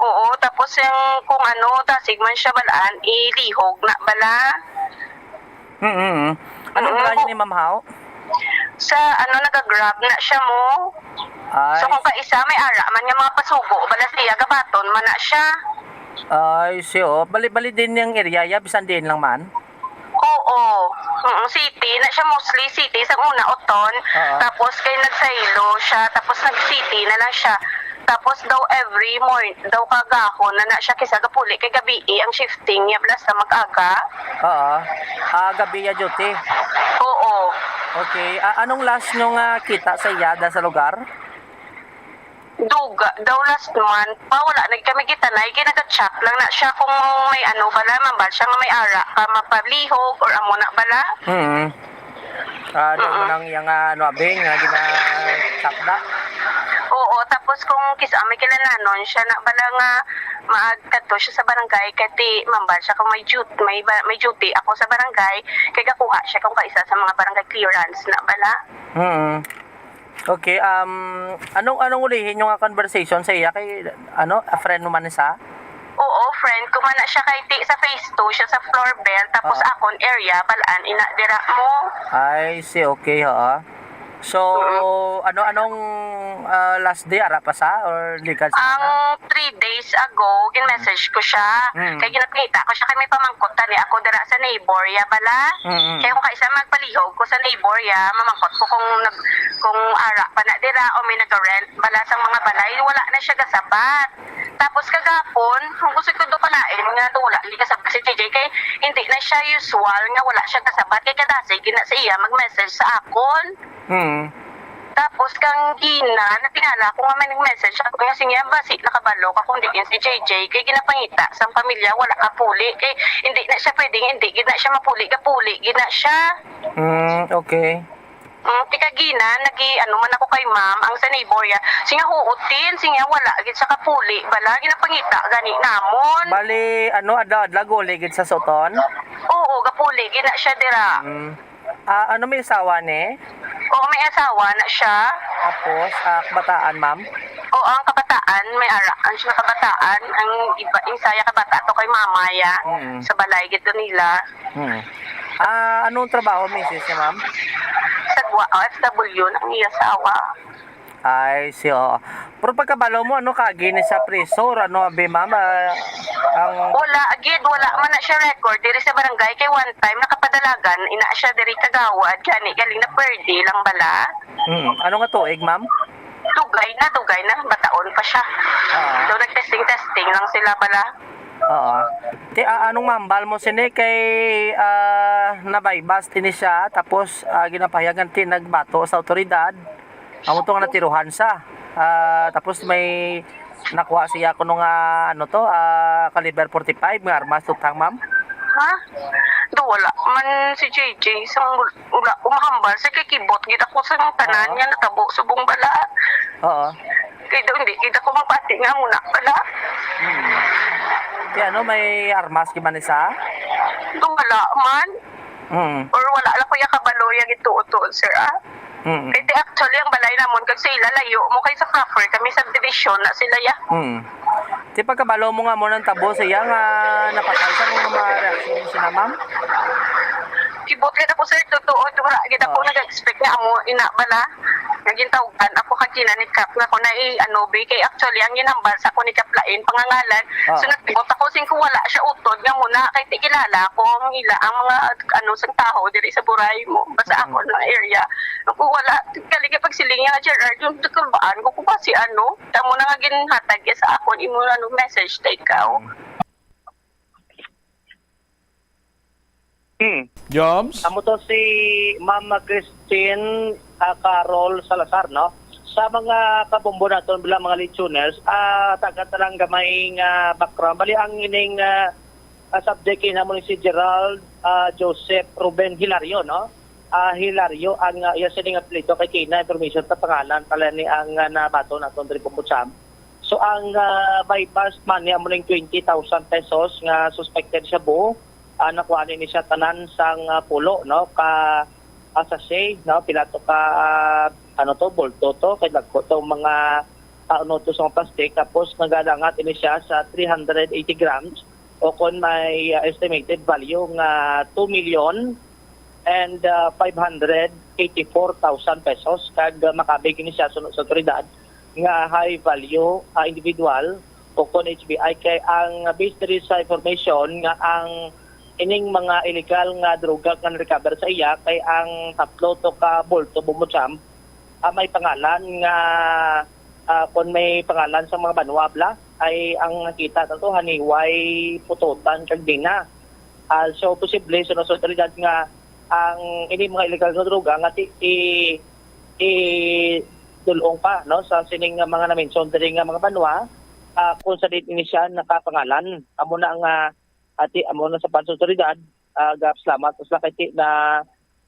Oo, tapos yung kung ano, dasig man siya balaan, ilihog na bala. Mm-mm. Anong Oo. Brian ni Ma'am Hao? Sa ano, nagagrab na siya mo. Ay, So kung kaisa may ara man nga mga pasugo, bala siya gabaton man na siya. Ay, si, oh. Bali-bali din yung area, ya, bisan din lang man. Oo. Mm, city na siya, mostly city. Sa una, Oton. Oo. Tapos kay nagsaylo siya. Tapos nag-city na lang siya. Tapos daw every morning, daw kagahon na na siya kisa gapuli kay gabi ang shifting niya, basta mag-aga. Oo. Ah, gabi ya duty. Oo. Okay. Ah, anong last nyo nga kita sa iya da sa lugar? Duga, daw last month pa, wala na kami kita na, ginaga-chat lang na siya kung may ano bala, mambal siya nga may ara ka mapalihog or amo na bala. Mm. Ah, ano mo Mm-mm. nang yang, ah, ano, abing nga gina-chat na? Oo, tapos kung kis-, ah, may kilalanon siya na bala nga maagkato siya sa barangay, kay ti mambal siya kung may duty, may ba-, may duty ako sa barangay, kay gakuha siya kung kaisa sa mga barangay clearance na bala. Mm. Okay, um, anong, anong ulihin yung, ah, conversation sa iya? Kay, ano, a friend mo man sa? Oo, friend ko man na siya kay ti sa phase two siya sa Florbel, tapos Ah. akon area, Balaan, ina dira mo. I see, okay, ha. So, Mm. ano, anong, ah, last day, ara pa sa? Or legal sa Ang na? Three days ago, gin-message ko siya. Mm. Kay ginapangita ko siya kay may pamangkot tani ako dira sa neighbor, ya bala. Mm. Kay kung kaisa magpalihog ko sa neighbor, ya, mamangkot ko kung nag-, kung ara pa na dira o may naga-rent bala sang mga balay, wala na siya gasabat. Tapos kagapon, kung gusto ko do palain nga do wala ni gasabat si J J, kay hindi na siya usual nga wala siya gasabat, kay kadasig gina sa iya mag-message sa akon. Hmm. Tapos kang gina, natingala ko nga may nag-message ako nga, sige, basi nakabalo ka kung diin si J J, kay ginapangita sang pamilya, wala ka puli, kay hindi na siya pwedeng, hindi gid na siya mapuli, gapuli gid na siya. Hmm, okay. Mm, ti kagina, nagi-, ano man ako kay ma'am, ang sa neighbor ya. Singa huot din, singa wala gid sa kapuli. Bala, ginapangita gani namon. Bali, ano, adlaw-adlaw guli gid sa suton? Oo, gapuli gid na siya dira. Mm. Ah, ano, may asawa ni? Oo, may asawa na siya. Tapos, ah, kabataan, ma'am? Oo, ang kabataan, may ara, ang siya kabataan, ang iba, ang saya kabata to kay mama ya, Mm. sa balay gid to nila. Hmm. Ah, anong trabaho, misis niya, ma'am? Sa gwa-, O F W na ang iya asawa. Ay, si, oo. Pero pagkabalo mo, ano, kagi ni sa preso, or ano, abi, ma'am? Ah, ang Wala, agid, wala man na siya record diri sa barangay, kay one time nakapadalagan ina siya diri kagawad, gani galing na pwede lang bala. Hmm. Ano nga tuig, ma'am? Dugay na, dugay na, bataon pa siya. Ah. So, nag-testing-testing lang sila bala. Oo. Ti, ah, anong mambal mo sini kay, ah, nabaybas ini siya, tapos, ah, ginapahayagan ti nagbato sa awtoridad? Amo to nga natiruhan sa. Ah, tapos may nakuha siya kuno nga, ano to, ah, caliber forty-five nga armas, tutang, ma'am? Ha? Do, wala man si J J sang wala ko mahambal sa kay kibot gid ako sa tanan Oo. nga natabo subong bala. Oo. Kay daw hindi gid ako mapati nga muna bala. Hmm. Kaya ano, may armas gid man isa? Do, wala man. Hmm. Or wala lang ko ya kabalo ya gituod-tuod, sir, ah. Mm. Kay ti actually ang balay namon kag sa ila layo mo kay sa proper kami subdivision na sila ya. Mm. Ti pagkabalo mo nga mo nang tabo sa iya nga napatay sa mga, mga reaksyon mo sina ma'am? Kibot gid ako, sir, totoo, wala gid ako Oo. nag-expect nga amo ina bala. Nga gintawgan ako kagina ni Kap nga ko na i-, ano, be, kay actually ang ginhambal sa ako ni Kap lain pangangalan. Oo. So nagkibot ako sing ko wala siya utod nga muna kay ti kilala ko ang ila ang mga ano sang tawo diri sa Buray mo. Basta Mm. ako na area. Kung wala, galing ka pagsiling niya, Gerard, yung tuturbaan ko kung ba si ano, tamo na nga ginhatag niya sa akon, imo na nung message na ikaw. Hmm. Joms? Amo to si Ma'am Christine, ah, Carol Salazar, no? Sa mga kabombo naton bilang mga listeners, ah, taga ta lang gamay nga background. Bali, ang ining, ah, ah, subject kay namo ni si Gerald, ah, Joseph Ruben Hilario, no? Ah, Hilario ang, ah, iya sini nga apelyido kay kina information sa pangalan pala ni ang, ah, nabato naton diri Bumbucham. So, ang, ah, buy bust money amo ning twenty thousand pesos nga suspected shabu, ah, nakuha ni siya tanan sang, ah, pulo, no? Ka, ah, sachet, no? Pila to ka, ah, ano to, bulto to, kay dagko to mga, ah, ano to sa mga plastic. Tapos, nagalangat ini siya sa three hundred eighty grams o kon may, ah, estimated value nga two million and, ah, five hundred eighty-four thousand pesos. Kag, ah, makabig ini siya suno sa otoridad nga high value, ah, individual Ukon H B I, kay ang based diri sa information nga ang ining mga illegal nga droga nga na-recover sa iya kay ang tatlo to ka bulto, Bombo Champ, ah, may pangalan nga, ah, kon may pangalan sa mga banwa bala, ay ang nakita nato haniway putotan kag dina. Ah, so, posible sa mga otoridad nga ang ini mga illegal nga droga nga ti-, i-, idul-ong pa, no, sa sining nga mga na-mention diri nga mga banwa, ah, kung sa diin ini siya nakapangalan. Amo na nga, ati, amo na sa pansa sa otoridad, ah, gapasalamat sila kay ti na,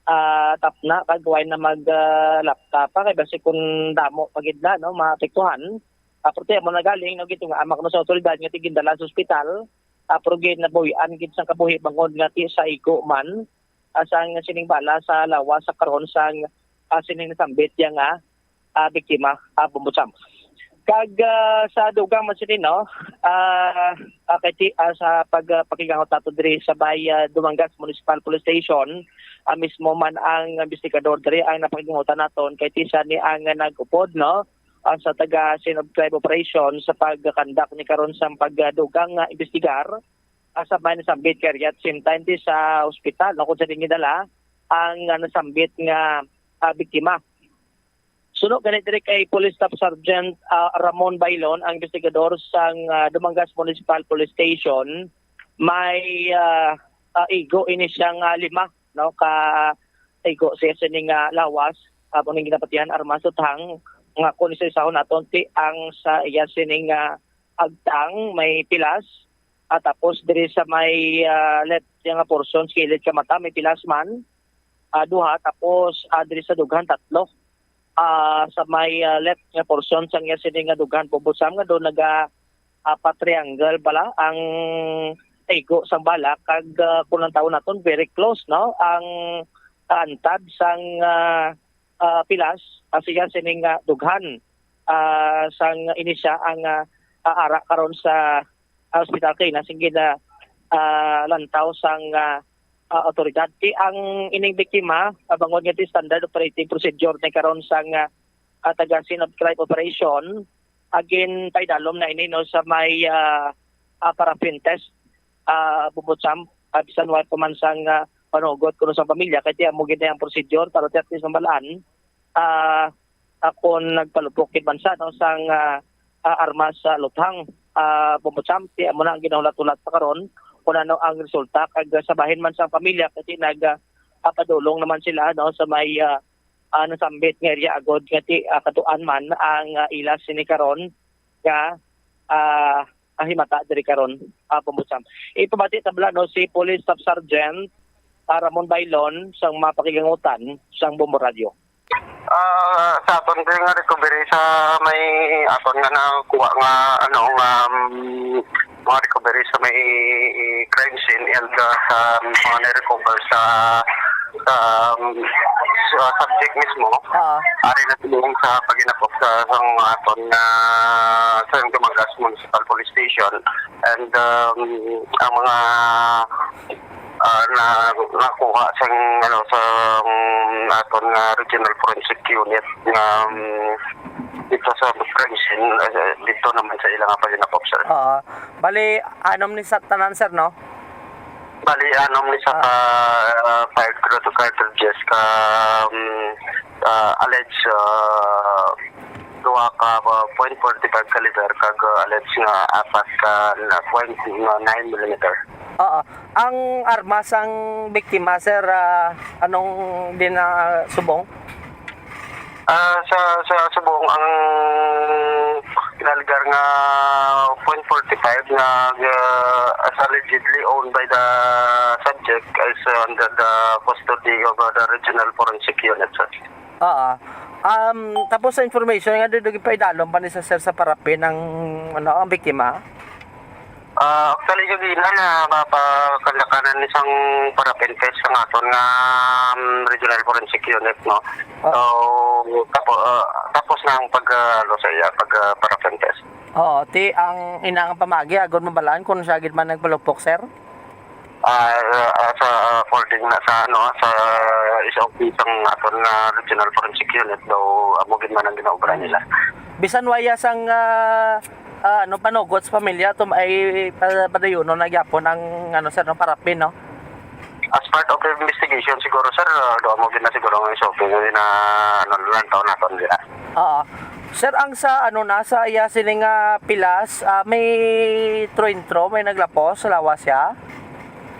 ah, tapna kag way na mag, ah, lapta pa kay basi kung damo pa gid na, no, maapektuhan. Ah, pero ti amo na galing, no, gid nga ama kuno sa otoridad nga ti gindala sa ospital, ah, pero ginabuhian gid sang kabuhi bangod nga ti sa igo man, ah, sang sining bala sa lawas sa karon sang, ah, sining nasambit ya nga, ah, biktima, ah, Bombo Champ. Kag, ah, sa dugang man sini, no, ah, ah, kay ti, ah, sa pag, ah, pakigangot nato diri sa may, ah, Dumangas Municipal Police Station, ah, mismo man ang investigador diri ang napakigangotan naton kay ti siya ni ang nag-upod, no, ah, sa taga Scene of Crime Operation sa pag-conduct ni karon sang pagdugang nga investigar, ah, sa may nasambit kay area. At same time, ti sa ospital, no, kung sa gindala ang, ah, nasambit nga, ah, biktima. Suno gani diri kay Police Staff Sergeant, ah, Ramon Bailon, ang investigador sang, ah, Dumangas Municipal Police Station, may, ah, ah, igo ini siya nga lima, no, ka igo siya sining, ah, lawas, ah, mo ning ginapatihan armas sa uthang nga kung isa-isahon naton ti ang sa iya sining, ah, agtang may pilas, ah, tapos diri sa may, ah, left niya nga portion sa kilid ka mata may pilas man, ah, duha, tapos, ah, diri sa dughan tatlo. Ah, sa may, ah, left nga portion sang iya sini nga dughan, Bombo Champ, nga doon naga, ah, pa-triangle bala ang igo sang bala kag, ah, kung ang tawon naton very close, no, ang kaantad sang, ah, ah, pilas, ah, siya sining, ah, dughan, ah, sang ini siya ang, ah, ah, ara karon sa, ah, ospital kay na sige na, ah, lantaw sang, ah, ah, otoridad. Ti ang ining biktima, ah, bangod nga ti standard operating procedure na karon sang, ah, ah, taga scene of crime operation, agin paidalom na ini, no, sa may, ah, ah, paraffin test, ah, Bombo Champ, ah, bisan wala pa man sang, ah, panugot kuno sa pamilya, kay ti amo gid ang procedure para ti at least mabalaan, ah, akon nagpalupok kid man sa, no, sang, ah, ah, armas sa luthang, ah, Bombo Champ, ti amo na ang ginahulat-hulat pa karon kung ano ang resulta, kag sa bahin man sang pamilya, kasi nag, ah, ah, padulong naman sila, no, sa may, ah, ah, nasambit nga area agod nga ti, ah, katuan man ang, ah, ilas sini karon nga, ah, ah, himata diri karon, ah, Bombo Champ. Ipamati ta bala, no, si Police Staff Sergeant, ah, Ramon Bailon sang mapakigangotan sang Bombo Radyo. Ah, sa aton din nga recovery sa may aton nga nakuha nga, ano, nga, um, mga recovery sa may crime scene and, ah, sa mga na-recover sa, sa, um, sa subject mismo, Oo. Ari na tingin sa paginakop sa, sa mga aton nga sa Dumangas Municipal Police Station and, um, ang mga, ah, na nakuha sa, ano, sa, um, aton nga Regional Forensic Unit nga, um, dito sa crime scene, eh, dito naman sa ilang paginakop, sir. Oo. Bali, anom ni sa tanan, sir, no? Bali, anom ni sa Ah. ka, ah, fired cartridges ka, um, ah, alleged, ah, duha ka, ah, point forty-five caliber kag, ah, alleged nga apat ka na point nine millimeter. Oo. Ang armas sang biktima, sir, ah, anong din na subong? Ah, sa, sa subong, ang inalgar nga point forty-five nga, ah, as allegedly owned by the subject is under the custody of, uh, the Regional Forensic Unit, sir. Oo. Um, tapos sa information nga dudugin pa idalom pa ni sa, sir, sa parapin ang, ano, ang biktima? Ah, actually, yung ina na mapakandakanan isang parapin test sa aton nga, um, Regional Forensic Unit, no? Oh. So, tapo-, ah, tapos na ang pag, ah, ano sa iya, pag, ah, parapin test. Oo, ti ang ina nga pamagi, agod mabalaan kung siya gid man nagpalupok, sir? Ah, ah, sa, according na sa, ano, sa S O P sang aton nga Regional Forensic Unit, daw amo gid man ang ginaobra nila. Bisan waya sang, ah, Ah, ano, panugot sa pamilya, tum-, ay, pa-, padayunon na gyapon ang, ano, sir, no, parapin, no? As part of the investigation, siguro, sir, ah, do mo gid na siguro ang S O P nga na, ano, lang taon naton dira. Oo. Sir, ang sa, ano na, sa iya sini nga pilas, ah, may intro-intro, may naglapos sa lawas siya?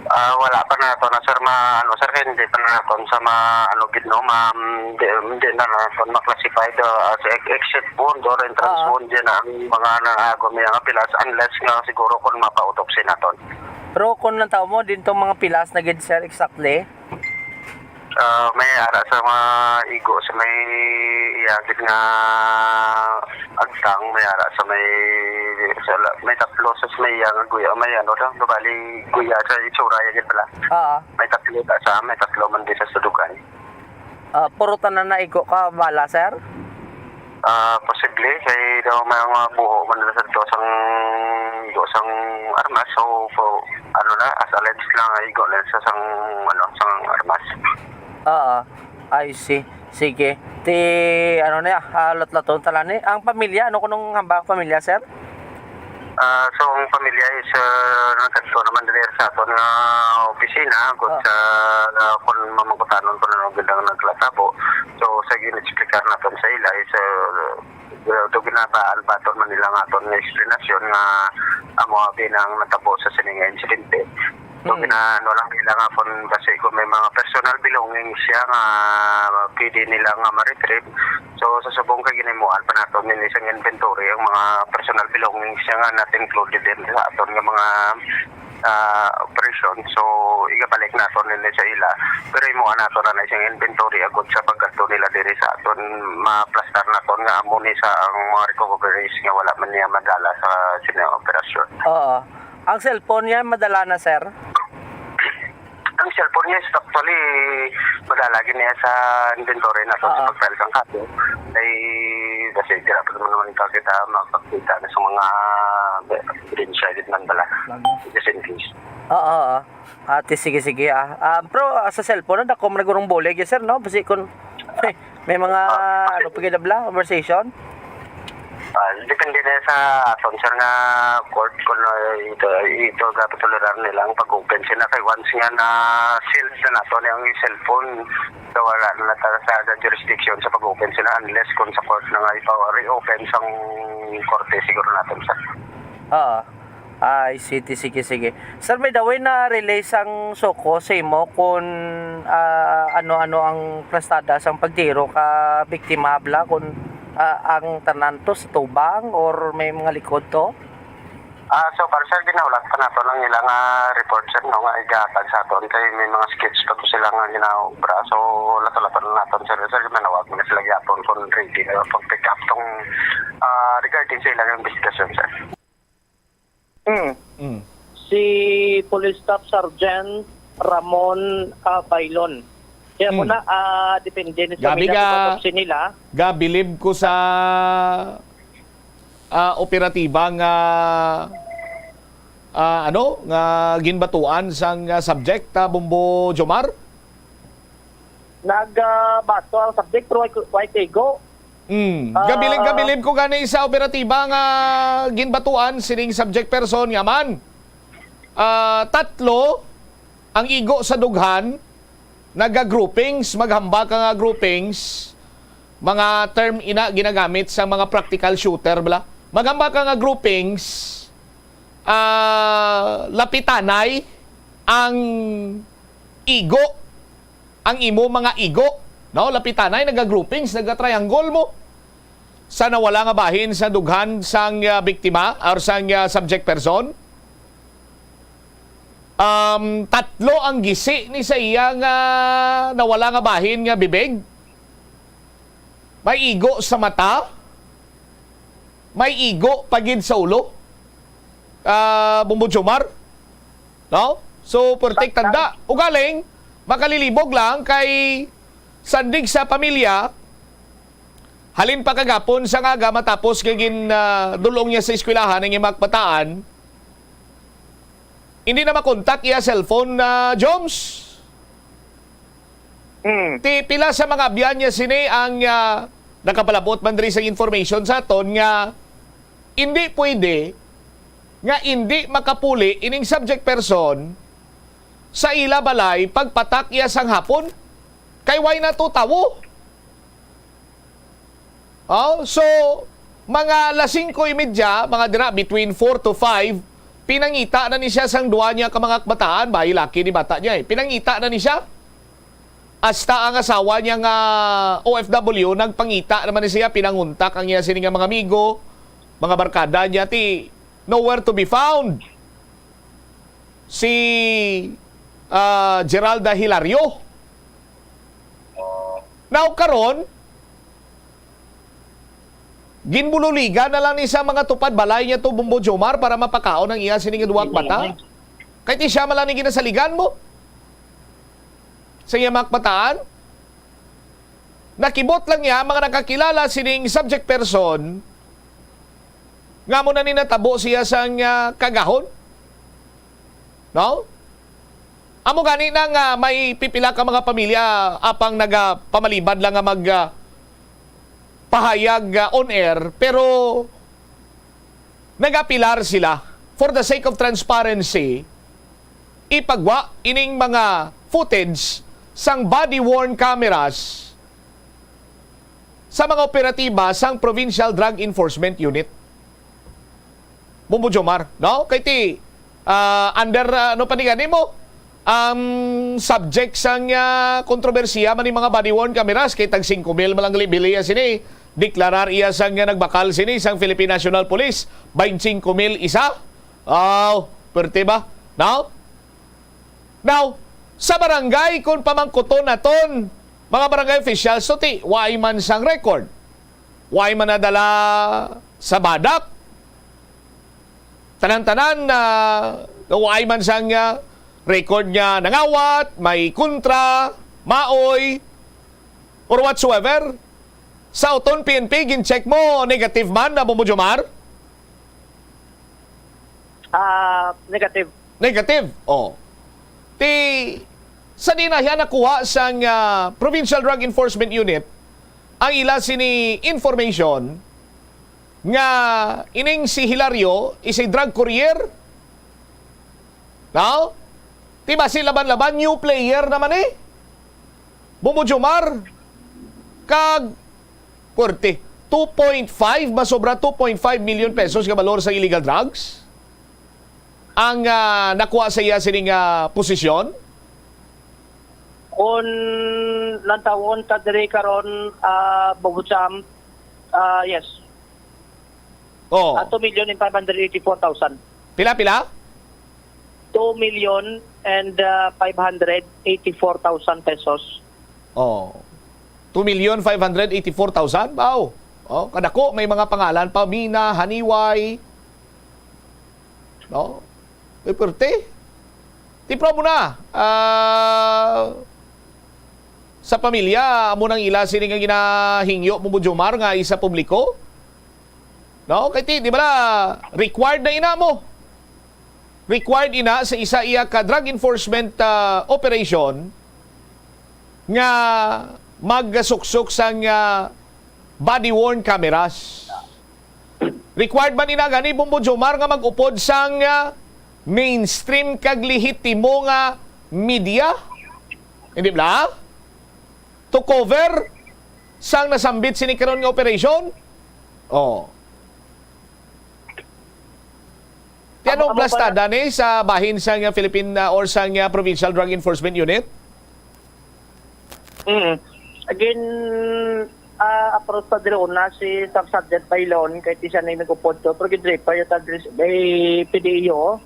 Ah, wala pa naton na, sir, ma-, ano, sir, kay hindi pa naton sa ma-, ano, gid, no, ma-, hindi, hindi na naton ma-classify the, as ex-, exit wound or entrance Oo. wound, yan ang mga naago niya nga pilas, unless nga siguro kung mapa-autopsy naton. Pero kung lang tao mo, din tong mga pilas na gid, sir, exactly? Ah, may ara sa mga igo sa may iya gid nga agtang, may ara sa may, sa la-, may tatlo sa may iya nga guya, may ano lang, bali guya sa itsura iya gid pala. Oo. May tatlo ta sa, may tatlo man di sa sudukan. Ah, puro tanan na igo ka bala, sir? Ah, posible kay daw may mga buho man nila sa to sang igo sang armas, so, so, ano na, as alleged lang, igo na sa sang, ano, sang armas. Oo, I see. Sige. Ti, ano na, ah, latlaton tala ni. Ang pamilya, ano kunong hambal ang pamilya, sir? Ah, so, ang pamilya is, ah, nagkadto naman diri sa aton nga opisina, agud Ah. sa, ah, kung mamangkutanon kung ano gid ang naglatabo. So, sa gin-explicar naton sa ila is, ah, ah, do ginabaan pa aton man nila nga aton nga explanation nga amo abi na ang natabo sa sini nga insidente. So, Mm. ginaano lang nila nga kung basi kung may mga personal belongings siya nga pwede nila nga ma-retrieve. So, sa subong kay ginimuan pa naton ni isang inventory ang mga personal belongings niya nga not included din sa aton nga mga, ah, operasyon. So, igabalik naton nila sa ila. Pero imuan naton na isang inventory agud sa pagkadto nila diri sa aton, maplastar naton nga amo ni sa ang mga recoveries nga wala man niya madala sa sini nga operasyon. Oo. Ang cellphone niya madala na, sir? Ang cellphone niya is actually madala gid niya sa inventory naton sa Oo. pag-file sang kaso. Ay, kasi dira pa naman, naman ka kita makakita na sa mga ebidensya gid man bala. Lagi. Just in case. Oo, oo. Ate, sige, sige, ah. Ah, pero, ah, sa cellphone, dako man gurong bulig, yes, sir, no? Basi kung may, may mga, Ah. ano, pagkidabla, conversation? Ah, depende na sa aton, sir, nga court kung, ah, ito, ito gatolerar nila ang pag-open sila. Kay once nga na-sealed na nato na ang cellphone, so wala na ta sa, sa jurisdiction sa pag-open sila unless kung sa court na nga ipa-reopen sang korte siguro naton, sir. Oo. Ay, sige, sige, sige. Sir, may daway na relay sang SOCO sa imo kung, ah, ano-ano ang plastada sang pagtiro ka biktima, bala, kung, ah, ang tanan to sa tubang or may mga likod to? Ah, so far, sir, ginahulat pa nato lang ilang, ah, report, sir, no, nga igatag sa aton kay may mga sketch pa to sila nga ginaobra. So, lato-lato na naton, sir. Sir, manawag na sila gyapon kung ready na pag-pick up tong, ah, regarding sa ilang investigasyon, sir. Mm. Mm. Si Police Staff Sergeant Ramon, ah, Bailon. Kaya mo Mm. na, ah, depende ni sa Gabi mga ka, autopsy nila. Gabilib ko sa, ah, operatiba nga, ah, ano, nga ginbatuan sang, ah, subject, ah, Bombo Jomar? Nag, ah, bato ang subject, pero way, way tigo. Mm. Ah. Gabilib, gabilib ko gani sa operatiba nga ginbatuan sining subject person nga man, ah, tatlo ang igo sa dughan, naga-groupings, maghambal ka nga groupings, mga term ina ginagamit sa mga practical shooter, bala. Maghambal ka nga groupings, ah, lapitanay ang igo, ang imo mga igo, no? Lapitanay, naga-groupings, naga-triangle mo sa nawala nga bahin sa dughan sang, ah, biktima or sang, ah, subject person. Um, tatlo ang gisi ni sa iya nga nawala nga bahin nga bibig. May igo sa mata, may igo pa gid sa ulo. Ah, Bombo Jomar, no? So, pertik tanda. Ugaling, makalilibog lang kay sandig sa pamilya, halin pa kagapon sa aga matapos nga gin, ah, dul-ong niya sa eskwelahan ang iyang mga kabataan, hindi na makontak iya cellphone, ah, Joms. Hmm. Ti pila sa mga abyan niya sini ang, ah, nakapalabot man diri sa information sa aton nga Hindi pwede nga hindi makapuli ining subject person sa ila balay pagpatak iya sang hapon. Kay why na to tawo? Oh, so, mga alas singko y media, mga dira, between four to five, pinangita na ni siya sang duwa niya ka mga kabataan, ba, laki ni bata niya eh. Pinangita na ni siya. Hasta ang asawa niya nga O F W, nagpangita naman ni siya, pinanguntak ang iya sini nga mga amigo, mga barkada niya, ti nowhere to be found si, ah, Geralda Hilario. Now, karon, ginbululigan na lang ni sa mga tupad balay niya to, Bombo Jomar, para mapakaon ang iya sini nga duwa ka bata. Kay ti siya man lang ni ginasaligan mo sa iya mga kabataan. Nakibot lang niya, mga nakakilala sining subject person, nga mo na ni natabo siya sang, ah, kagahon. No? Amo gani na nga may pipila ka mga pamilya apang nagapamalibad lang nga mag, ah, pahayag, ah, on air, pero nagapilar sila for the sake of transparency, ipagwa ining mga footage sang body-worn cameras sa mga operatiba sang Provincial Drug Enforcement Unit. Bombo Jomar, no? Kay ti, ah, under, ah, ano pa ni gani mo? Ang subject sang, ah, kontrobersiya man ni mga body-worn cameras, kay tag singko mil man lang libili iya sini. Deklarar iya sang, ah, nagbakal sini sang Philippine National Police, baynte singko mil isa. Aw, perte ba? No? Now, sa barangay, kung pamangkuton naton, mga barangay officials, so ti, waay man sang record. Waay man nadala sa badak. Tanan-tanan na waay man sang, ah, record nga nangawat, may kontra, maoy, or whatsoever. Sa Oton P N P, gin-check mo, negative man na, Bombo Jomar? Ah, negative. Negative. Oh. Ti, sa di na hiya nakuha sang, ah, Provincial Drug Enforcement Unit ang ila sini information nga ining si Hilario is a drug courier. Now, ti basi laban-laban, new player naman eh. Bombo Jomar, kag Korte, two point five, masobra two point five million pesos nga balor sa illegal drugs ang, ah, nakuha sa iya sining, ah, posisyon. Kung lantawon ta diri karon, ah, Bobo Sam, ah, yes. Oh. Ah, two million and five hundred eighty-four thousand. Pila, pila? Two million and, ah, five hundred eighty-four thousand pesos. Oh. Two million five hundred eighty-four thousand? Wow. Oh, kadako, may mga pangalan pa, Mina, Haniway. No? Uy, perte. Ti prob mo na, ah, sa pamilya, amo nang ila sini nga ginahingyo mo, Jomar, nga isa publiko? No? Kay ti, di ba la, required na ina mo? Required ina sa isa iya ka drug enforcement, ah, operation nga magsuksok sang, ah, body-worn cameras. Required man ina gani, Bombo Jomar, nga mag-upod sang, ah, mainstream kag lehitimo nga media? Hindi bala? To cover sang nasambit sini karon nga operasyon? Oh. Ti ano, amo, amo plastada ni sa bahin sang, ah, Philippine, ah, or sang, ah, Provincial Drug Enforcement Unit? Mm. Again, ah, approach pa diri una si Sub Sergeant Bailon, kay ti siya na yung nag-upod to. Pero gidripa yung tag-, eh, P D E O.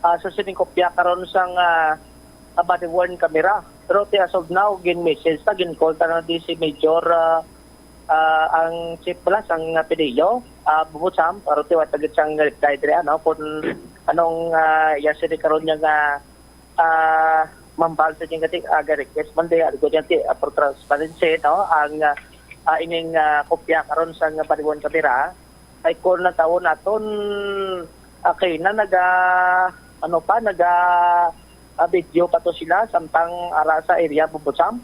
Ah, sa sining kopya karon sang, ah, ah, body-worn camera. Pero ti as of now, gin-message ta, gin-call ta na di si Major, ah, ah, ang chief pala sang, ah, P D E O, ah, Bubu Sam, pero ti wa ta gid sang reply diri, ano, kung anong, ah, iya sini karon niya nga, ah, mambal sa niya nga ti, ah, ga-request man di, ano, niya ti, ah, for transparency, no, ang, ah, ah, ining, ah, kopya karon sang body-worn camera, ay kung natawon naton, ah, kay na naga, ano pa, naga, ah, video pa to sila samtang ara sa area, Bubu Sam.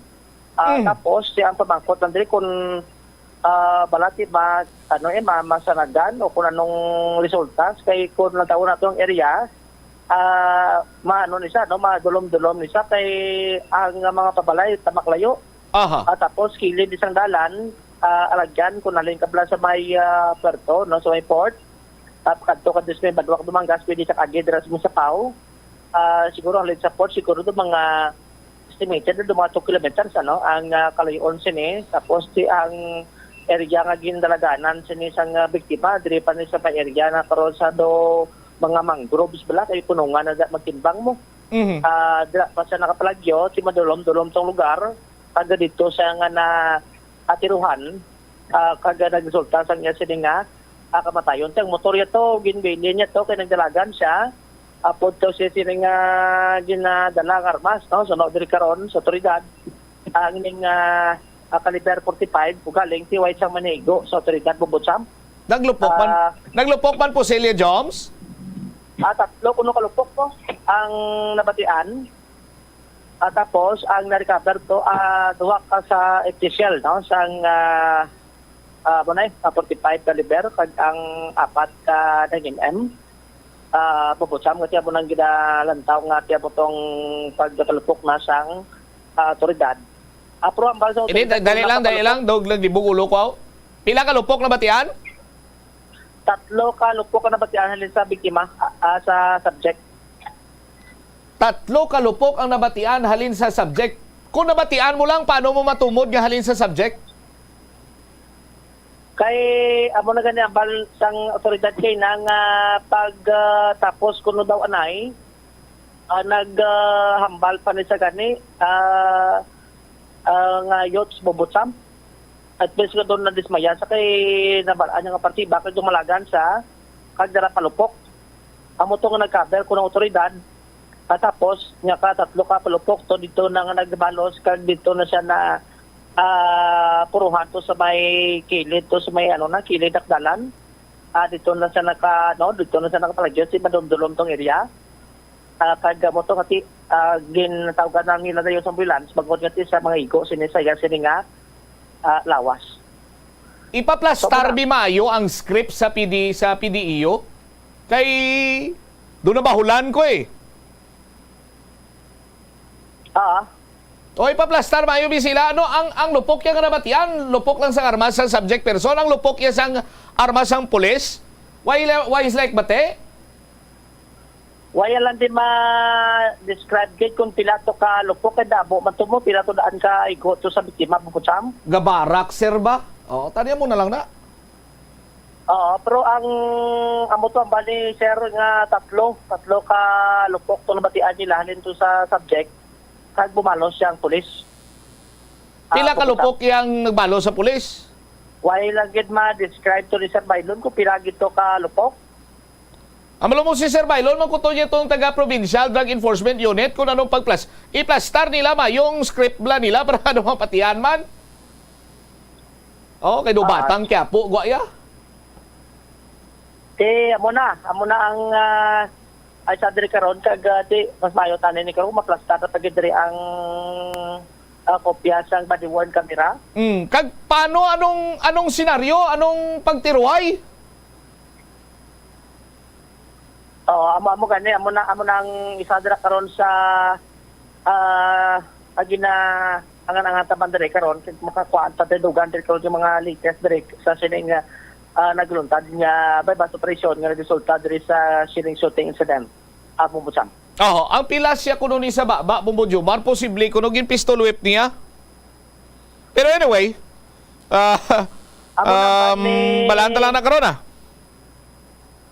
Ah, mm. Tapos, siya ang pamangkot lang diri kung, ah, balati ma-, ano, eh, ma-, masanagan o kung anong resulta. Kay kung natawo nato ang area, ah, maano ni siya, no, madulom-dulom ni siya kay ang mga pabalay tamak layo. Aha. Ah, tapos kilid isang dalan, ah, alagyan kung halin ka bala sa may, ah, puerto, no, sa may port. Ah, kadto ka sa may Banwa kag Dumangas, pwede sa agi dira sa Sapaw. Ah, siguro halin sa port, siguro do mga estimated do mga two kilometers, ano, ang, ah, kalayo-on sini. Tapos si, ang area nga gindalaganan sini sang, ah, biktima, diri pa ni sa may area na karon sa do mga mangroves bala, kay punongan na da-, magtimbang mo. Mhm. Ah, dira pa siya nakapalagyo, si madulom-dulom tong lugar, taga dito siya nga na atiruhan, ah, kag nagresulta sa iya sini nga, ah, kamatayon. Ang motor niya to, ginbilin niya to, kay nagdalagan siya. Apod to siya sini nga ginadala ang armas, no? So, no, diri karon sa otoridad, ang ining, ah, ah, caliber forty-five, ugaling si White sang manigo sa otoridad, Bubutsam. Naglupok man, Ah. naglupok man po si Elia Joms? Ah, tatlo kuno kalupok po ang nabatian. Ah, tapos, ang na-recover to, ah, duha ka sa F T shell, no? Sang, ah, ah, mo na eh, ah, forty-five caliber, kag ang apat ka nine M M. Ah, Bubutsam, nga tiya mo nang ginalantaw nga tiya mo tong pagkalupok na sang, ah, otoridad. Ah, pero ang bala sa Ini, otoridad, da-, dali kung lang, dali nakapalupok lang. Dog lang, dibog ulo ko. Pila ka lupok na batian? Tatlo ka lupok ang nabatian halin sa biktima, ah, ah, sa subject. Tatlo ka lupok ang nabatian halin sa subject. Kung nabatian mo lang, paano mo matumod nga halin sa subject? Kay amo na gani ang bal sang otoridad kay na nga pag, ah, tapos kuno daw anay, ah, nag, ah, hambal pa ni sa gani, ah, ah, nga youths, Bubutsam. At least nga doon nadismaya sa kay nabalaan niya nga partiba kay dumalagan sa kag dara palupok. Amo to nga nag-cover ko ng otoridad. At tapos, nga ka tatlo ka palupok to dito na nga nagbalos kag dito na siya na, ah, puruhan to sa may kilid to sa may ano na, kilid ak dalan. Ah, dito na siya naka, no, dito na siya nakapalagyo si madumdulom tong area. Ah, kag amo to nga ti, ah, ginatawgan na nila dayon sa ambulance, bangod nga ti sa mga igo sini sa iya sini nga, ah, lawas. Ipaplastar So, bi maayo ang script sa P D, sa P D E U? Kay, doon na bahulan ko eh. Ah. O, ipaplastar maayo bi sila. Ano, ang, ang lupok niya nga nabatian, lupok lang sang armas sang subject person, ang lupok niya sang armas sang pulis? Why, why is like bate? Wala lang di ma-describe gid kung pila to ka lupok kay dabo man to mo, pila to daan ka igo to sa biktima, Bubutsam. Gabarak, sir, ba? Oo, tanya mo na lang na. Oo, pero ang amo to ang bali, sir, nga tatlo, tatlo ka lupok to nabatian nila halin to sa subject kag bumalos siya ang pulis. Pila Ah, ka Bubutsam. Lupok yang nagbalo sa pulis? Wala lang gid ma-describe to ni Sir Bailon kung pila gid to ka lupok. Ang malo mo si Sir Bailon, magkuto niya itong taga-provincial drug enforcement unit kung anong pagplas-, iplastar nila, mayong script bla nila para ano mapatihan man. Oh, kay do Ah. Batang Quiapo, gwa ya. Ti, amo na, amo na ang, ah, ay sa diri karon kag, ah, ti, mas maayo tani ni karon, maplastar na pa gid diri ang, ah, kopya sang body worn camera. Mm, kag paano, anong, anong senaryo, anong pagtiruhay? Oo, amo, amo gani, amo na, amo na ang isa dira karon sa, ah, ang gina-, ang, ang taban diri karon, kay makakuha ta dugang diri karon yung mga latest diri sa sining, ah, nagluntad nga buy-bust operation nga nagresulta diri sa sining shooting incident. Amo mo, Sam. Oho, ang pila siya kuno ni sa baba, Bombo Jomar, posible kuno gin pistol whip niya. Pero anyway, ah, Amo na ba um, ni balaan ta lang na karon, ah.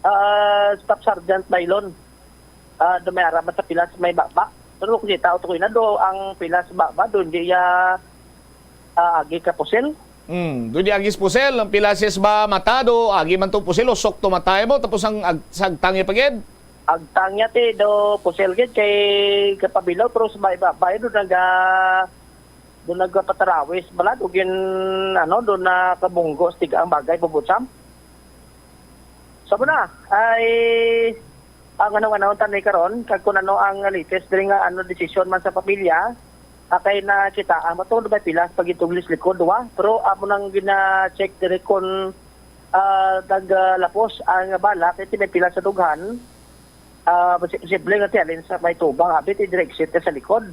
Ah, Staff Sergeant Bailon, ah, do may ara man sa pilas may baba. Pero kung kita, uto ko na do, ang pilas baba, do, hindi ya, ah, agi ka pusil. Hmm, do di agis pusil, ang pilas ba matado, agi man to pusil, usok to matay mo, tapos ang ag-, sagtang ya pagid. Agtang ya ti, do pusil gid, kay kapabilaw, pero sa may baba, do naga, do nagpatarawis, bala, do gin, ano, do nakabunggo, stiga ang bagay, Bubutsam. So, muna, ay, ang ano, ano, tanay karon, kag kung ano ang latest diri nga, ano, desisyon man sa pamilya, Ah, kay nakita, ah, matungod may pilas pag ituglis likod, wa? Pero amo nang gina-check diri kung, ah, naglapos ang bala, kay may pilas sa dughan. Ah, posi-, posible nga ti alin sa may tubang, abi ti direct hit sa likod.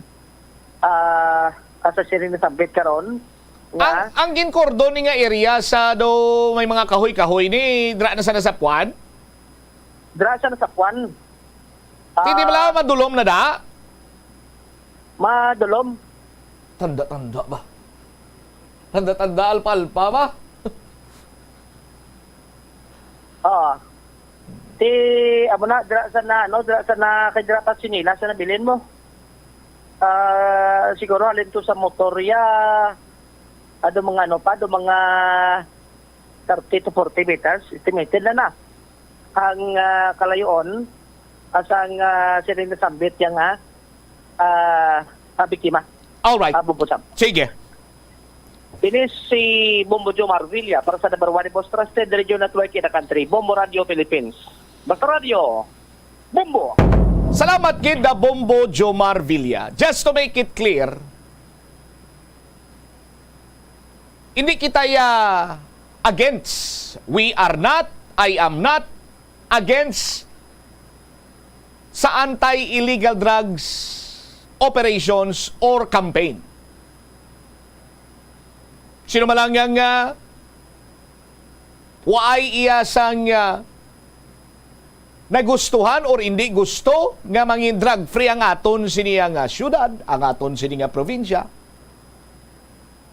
Ah, asa siya rin nasambit karon? Ang, Nga, ang ginkordon ni nga area sa do may mga kahoy-kahoy ni dra na sa Nasapuan? Dra sa Nasapuan. Hindi Ah, bala madulom na da? Madulom. Tanda-tanda ba? Tanda-tanda, alpa-alpa ba? Oo. Ti, amo na, dira sa na, ano, dira sa na, kay dira pa sinila sa nabilin mo. Ah, siguro halin to sa motorya, ado mga ano pa, do mga thirty to forty meters, estimated na na. Ang, ah, kalayoon, asang, ah, sila nasambit yang, ah, ah, ah, biktima. Alright. Ah, Bombo Sam. Sige. Ini si Bombo Jomar Villa para sa number one most trusted radio network in the country, Bombo Radio Philippines. Basta Radio, Bombo! Salamat gid na Bombo Jomar Villa. Just to make it clear, hindi kita ya against. We are not, I am not against sa anti-illegal drugs operations or campaign. Sino man lang nga, nga waay iya sang, ah, nagustuhan or hindi gusto nga mangin drug free ang aton sini nga syudad, ang aton sini nga probinsya.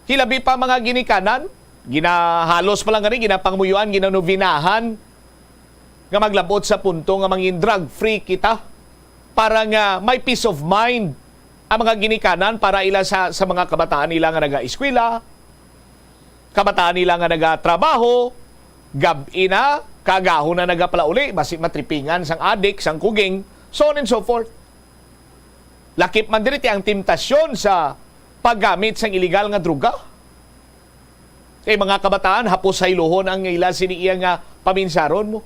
Hilabi pa mga ginikanan, ginahalos pa lang gani, ginapangmuyuan, ginanubinahan nga maglabot sa punto nga mangin drug free kita para nga may peace of mind ang mga ginikanan para ila sa, sa mga kabataan nila nga nagaeskwela, kabataan nila nga nagatrabaho, gab-i na, kaagahon na nagapalauli, basi matripingan sang adik, sang kuging, so on and so forth. Lakip man diri ti ang temptasyon sa paggamit sang iligal nga droga. Kay mga kabataan, hapos hayluhon ang ila sini iya nga paminsaron mo.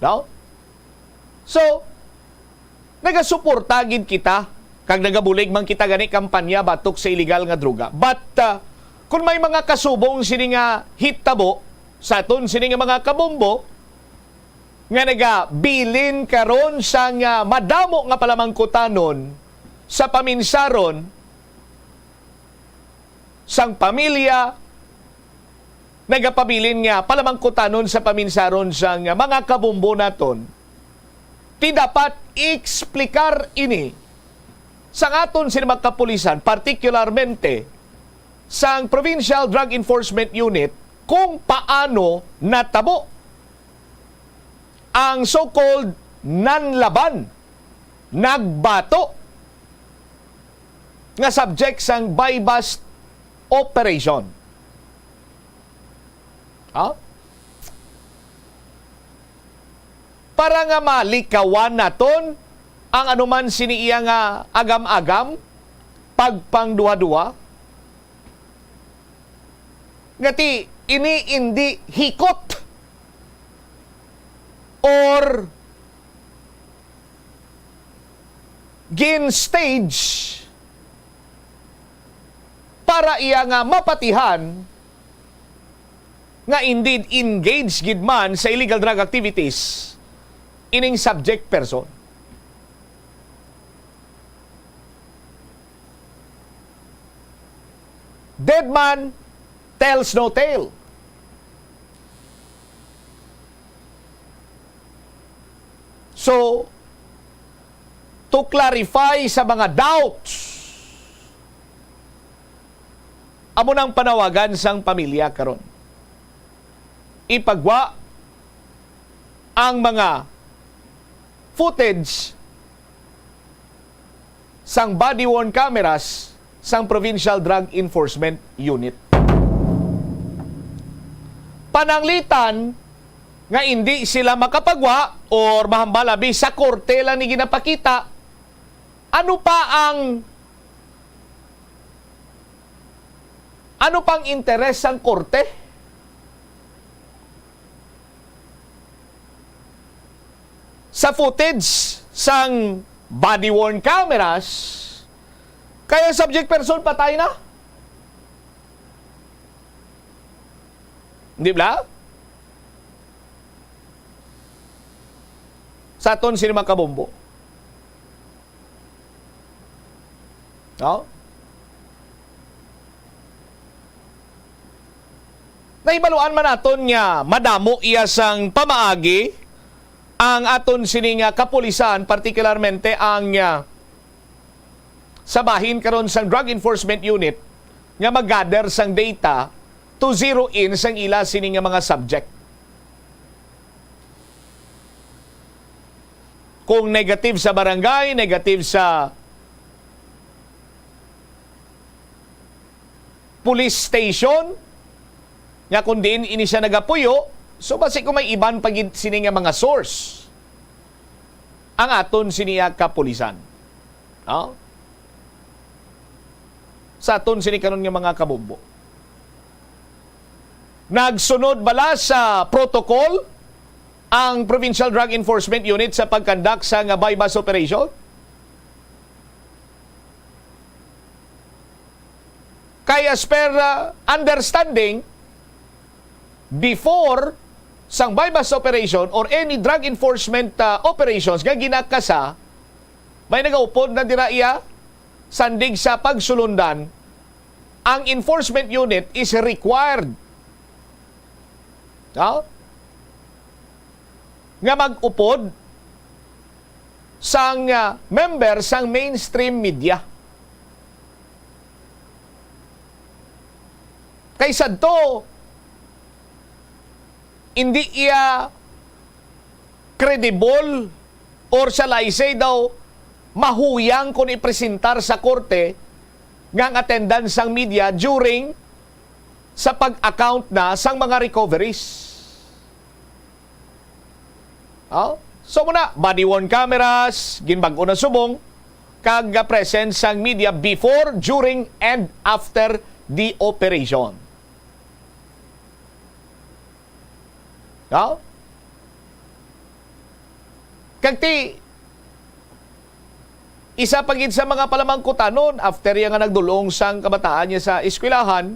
No? So, nagasuporta gid kita, kag nagabulig man kita gani kampanya batok sa iligal nga droga. But, ah, kung may mga kasubong sini nga hitabo sa aton sini nga mga kabombo, nga nagabilin karon sang, ah, madamo nga palamangkutanon sa paminsaron sang pamilya, nagapabilin nga palamangkutanon sa paminsaron sang mga kabombo naton, ti dapat i-explicar ini sa aton sini mga kapulisan, partikularmente sang Provincial Drug Enforcement Unit, kung paano natabo ang so-called nanlaban, nagbato, nga subject sang buy-bust operation. Ha? Para nga malikawan naton ang anuman sini iya nga agam-agam, pagpangduha-duha, nga ti ini indi hikot or gin-stage para iya nga mapatihan nga indeed engaged gid man sa illegal drug activities ining subject person. Dead man tells no tale. So, to clarify sa mga doubts, amo nang panawagan sang pamilya karon. Ipagwa ang mga footage sang body-worn cameras sang Provincial Drug Enforcement Unit. Pananglitan nga indi sila makapagwa or mahambal abi sa korte lang ni ginapakita, ano pa ang, ano pang interes sang korte sa footage sang body-worn cameras Kaya subject person, patay na. Di ba? Sa aton sini, mga kabombo. No? Nahibaluan man naton nga madamo iya sang pamaagi ang aton sini nga kapulisan, partikularmente ang, ah, sa bahin karon sang Drug Enforcement Unit nga mag-gather sang data to zero in sang ila sini nga mga subject. Kung negative sa barangay, negative sa police station, nga kung diin ini siya nagapuyo, so basi kung may iban pa gid sini nga mga source ang aton sini nga kapulisan. No? Sa aton sini karon nga mga kabombo. Nagsunod bala sa protocol ang Provincial Drug Enforcement Unit sa pag-conduct sa nga buy-bust operation? Kay as per, uh, understanding, before sang buy-bust operation or any drug enforcement, uh, operations nga ginakasa, may nagaupod na dira iya sandig sa pagsulundan, ang enforcement unit is required, no, nga mag-upod sang, ah, member sang mainstream media. Kay sadto, hindi iya credible or siya laysay daw mahuyang kon ipresentar sa korte nga ang attendance sang media during sa pag-account na sang mga recoveries. Oh? So muna, body-worn cameras, ginbag-o na subong, kag presence sang media before, during, and after the operation. No? Kag ti, isa pa gid sa mga palamangkutanon, after iya nga nagdul-ong sang kabataan niya sa eskwelahan,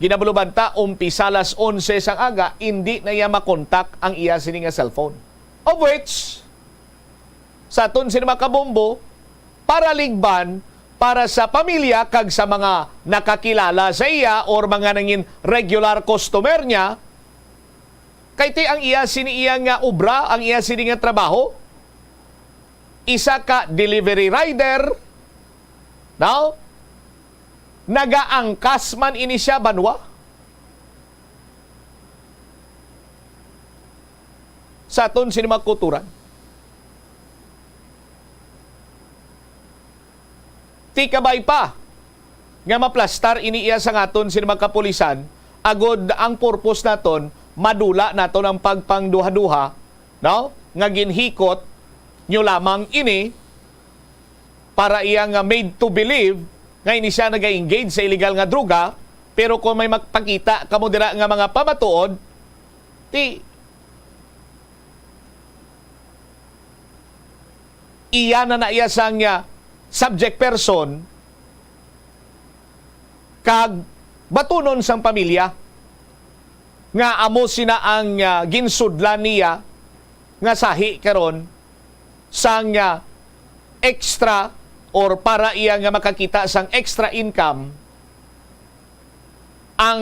ginabaluban ta, umpisa alas onse sang aga, indi na iya makontak ang iya sini nga cellphone. Of which, sa aton sini mga kabombo, para ligban para sa pamilya kag sa mga nakakilala sa iya or mga nangin regular customer niya, kay ti ang iya sini iya nga obra, ang iya sini nga trabaho, isa ka delivery rider, no? Nagaangkas man ini siya banwa. Sa aton sini mga kulturan. Ti kabay pa nga maplastar ini iya sang aton sini mga kapulisan, agod ang purpose naton, madula naton ang pagpangduha-duha, no? Nga ginhikot nyo lamang ini para iya nga made to believe nga ini siya naga-engage sa illegal nga droga, pero kung may magpakita kamo dira nga mga pamatuod, ti iya na na iya sang, ah, subject person kag batunon sang pamilya nga amo sina ang, ah, ginsudlan niya nga sahi karon sang, ah, extra or para iya nga makakita sang extra income ang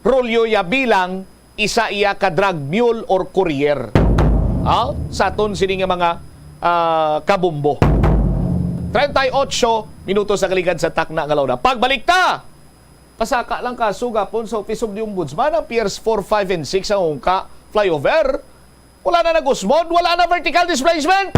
Rolyo ya bilang isa iya ka drug mule or courier. Ah, sa aton sini nga mga, ah, kabumbo. Treinta y ocho minutos na kaligad sa takna nga launa. Pagbalik ta! Pasaka lang kaso gapon sa Office of the Ombudsman ang Piers four, five, and six sa Ungka Flyover. Wala na nag-usmod, wala na vertical displacement.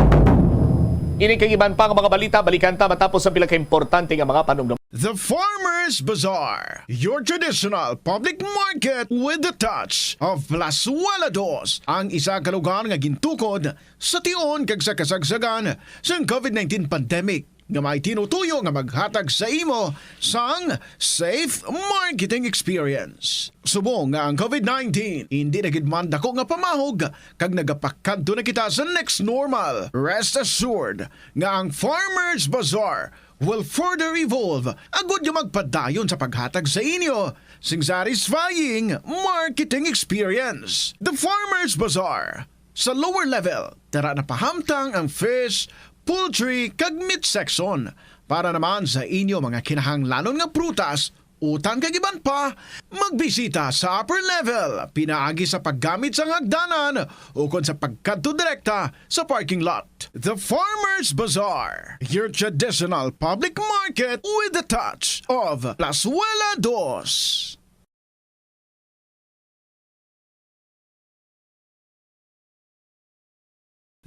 Ini kag iban pa nga mga balita, balikan ta matapos ang pila ka importante nga mga panumdum. The Farmers Bazaar, your traditional public market with the touch of Plazuela Dos, ang isa ka lugar nga gintukod sa tion kag sa kasagsagan sang COVID nineteen pandemic. nga may tinutuyo nga maghatag sa imo sang safe marketing experience. Subong nga ang COVID nineteen hindi na gid man dako nga pamahog kag nagapakadto na kita sa next normal, rest assured nga ang Farmers Bazaar will further evolve agud nga magpadayon sa paghatag sa inyo sing satisfying marketing experience. The Farmers Bazaar, sa lower level, tara na pahamtang ang fish, poultry, kag meat section. Para naman sa inyo mga kinahanglanon nga prutas, utan kag iban pa, magbisita sa upper level pinaagi sa paggamit sang hagdanan ukon sa pagkadto direkta sa parking lot. The Farmers Bazaar, your traditional public market with the touch of Plazuela Dos.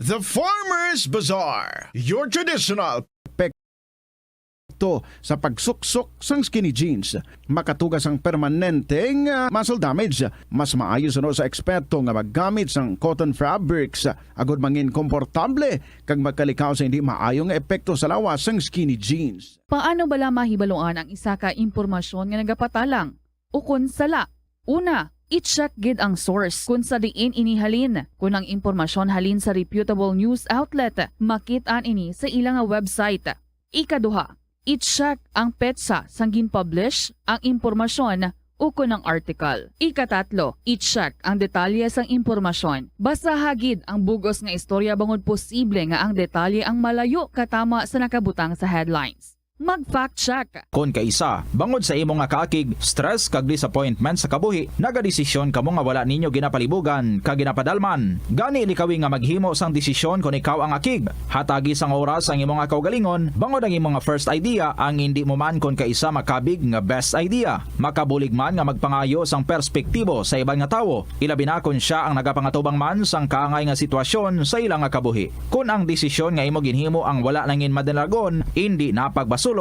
The Farmers Bazaar, your traditional epekto sa pagsuksok sang skinny jeans. Makatuga sang permanenteng, ah, muscle damage. Mas maayo suno sa eksperto nga maggamit sang cotton fabrics, ah, agud mangin komportable kag makalikaw sa hindi maayo nga epekto sa lawas sang skinny jeans. Paano bala mahibaluan ang isa ka impormasyon nga nagapatalang ukon sala? Una, i-check gid ang source kon sa diin ini halin. Kon ang impormasyon halin sa reputable news outlet, makit-an ini sa ila nga website. Ikaduha, i-check ang petsa sang gin-publish ang impormasyon ukon ang article. Ikatatlo, i-check ang detalye sang impormasyon. Basaha gid ang bug-os nga istorya bangod posible nga ang detalye ang malayo katama sa nakabutang sa headlines. Mag-fact check. Kon kaisa, bangod sa imo nga kaakig, stress kag disappointment sa kabuhi, nagadesisyon kamo nga wala ninyo ginapalibugan kag ginapadalman. Gani likawi nga maghimo sang desisyon kon ikaw ang akig. Hatagi sang oras ang imo nga kaugalingon, bangod ang imo nga first idea ang indi mo man kon kaisa makabig nga best idea. Makabulig man nga magpangayo sang perspektibo sa iban nga tawo, ilabi na kon sia ang nagapangatubang man sang kaangay nga sitwasyon sa ila nga kabuhi. Kon ang desisyon nga imo ginhimo ang wala nangin madalagon, indi na pagbasulon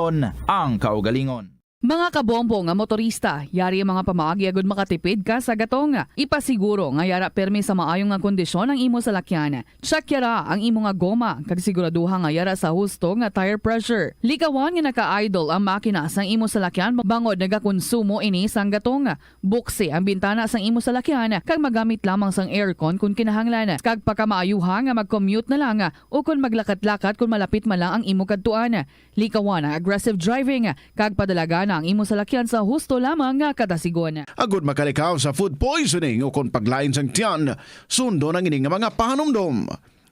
ang kaugalingon. Mga kabombo nga motorista, yari ang mga pamaagi agud makatipid ka sa gatong. Ipasiguro nga yara pirmi sa maayo nga kondisyon ang imo salakyan. Check yara ang imo nga goma kag siguraduha nga yara sa husto nga tire pressure. Likawan nga naka-idle ang makina sang imo salakyan bangod nagakonsumo ini sang gatong. Buksi ang bintana sang imo salakyan kag magamit lamang sang aircon kon kinahanglan, kag pakamaayuha nga mag-commute na lang o kon maglakat-lakat kon malapit man lang ang imo kadtuan. Likawan ang aggressive driving kag padalagana ang imo salakyan sa husto lamang nga kadasigon. Agud makalikaw sa food poisoning o kon paglain sang tiyan, sundon ang ini nga mga pahanumdom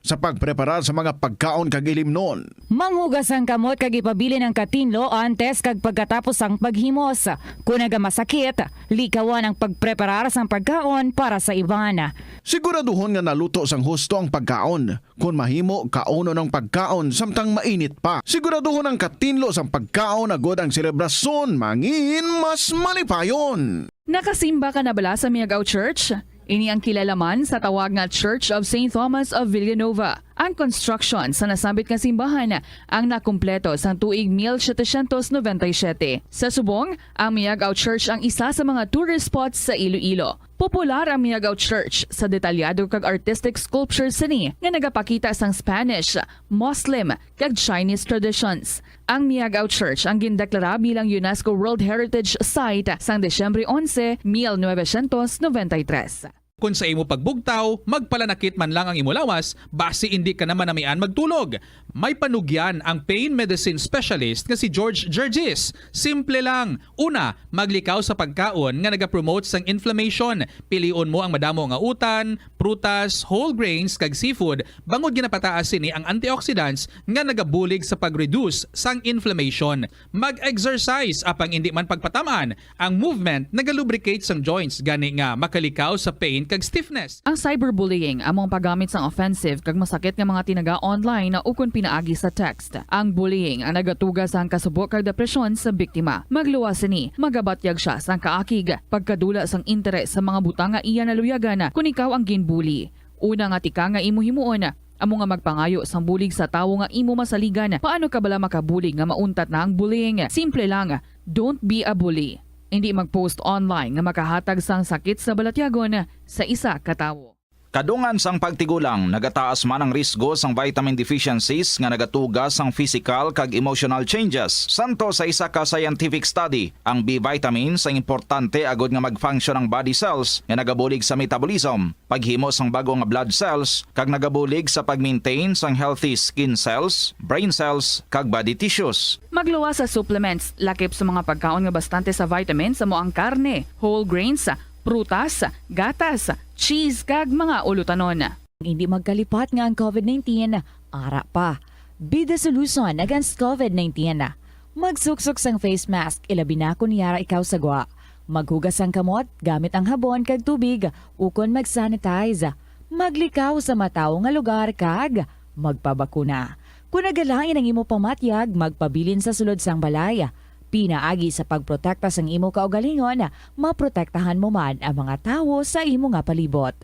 sa pagpreparar sa mga pagkaon kag ilimnon. Manghugas ang kamot kag ipabilin ang katinlo antes kag pagkatapos sang paghimos. Kon nagamasakit, likawan ang pagpreparar sang pagkaon para sa iban. Siguraduhon nga naluto sang husto ang pagkaon. Kon mahimo, kaunon ang pagkaon samtang mainit pa. Siguraduhon ang katinlo sang pagkaon agud ang selebrasyon mangin mas malipayon. Nakasimba ka na bala sa Miagao Church? Ini ang kilala man sa tawag nga Church of Saint Thomas of Villanova. Ang construction sa nasambit nga simbahan ang nakumpleto sang tuig mil setecientos noventa y siete. Sa subong, ang Miagao Church ang isa sa mga tourist spots sa Iloilo. Popular ang Miagao Church sa detalyado kag artistic sculptures sini nga nagapakita sang Spanish, Muslim, kag Chinese traditions. Ang Miagao Church ang gindeklara bilang UNESCO World Heritage Site sang Disyembre onse, mil novecientos noventa y tres. Kon sa imo pagbugtaw, magpalanakit man lang ang imo lawas, basi indi ka na manamian magtulog. May panugyan ang pain medicine specialist nga si George Gergis. Simple lang. Una, maglikaw sa pagkaon nga nagapromote sang inflammation. Pilion mo ang madamo nga utan, prutas, whole grains, kag seafood, bangod ginapataas sini ang antioxidants nga nagabulig sa pag-reduce sang inflammation. Mag-exercise, apang indi man pagpatam-an. Ang movement nagalubricate sang joints, gani nga makalikaw sa pain kag stiffness. Ang cyberbullying amo ang paggamit sang offensive kag masakit nga mga tinaga online ukon pinaagi sa text. Ang bullying ang nagatuga sang kasubo kag depresyon sa biktima. Magluwas sini, magabatyag sia sang kaakig, pagkadula sang interes sa mga butang nga iya naluyagan kon ikaw ang ginbully. Una nga tikang nga imo himuon amo nga magpangayo sang bulig sa tawo nga imo masaligan. Paano ka bala makabulig nga mauntat na ang bullying? Simple lang, don't be a bully. Indi mag-post online nga makahatag sang sakit sa balatyagon sa isa ka tawo. Kadungan sang pagtigulang, nagataas man ang risgo sang vitamin deficiencies nga nagatuga sang physical kag emotional changes. Santo sa isa ka scientific study, ang B vitamins ang importante agod nga mag-function ang body cells nga nagabulig sa metabolism, paghimo sang bag-o nga blood cells, kag nagabulig sa pag-maintain sang healthy skin cells, brain cells, kag body tissues. Magluwas sa supplements, lakip sa mga pagkaon nga bastante sa vitamins, amo ang karne, whole grains, prutas, gatas, cheese, kag mga ulutanon. Hindi magkalipat nga ang covid nineteen ara pa. Be the solution against covid nineteen. Magsuksok sang face mask, ilabi na kon yara ikaw sa gwa. Maghugas sang kamot gamit ang habon kag tubig, ukon mag-sanitize. Maglikaw sa matawo nga lugar kag magpabakuna. Kon nagalain ang imo pamatyag, magpabilin sa sulod sang balay. Pinaagi sa pagprotekta sang imo kaugalingon, maprotektahan mo man ang mga tawo sa imo nga palibot.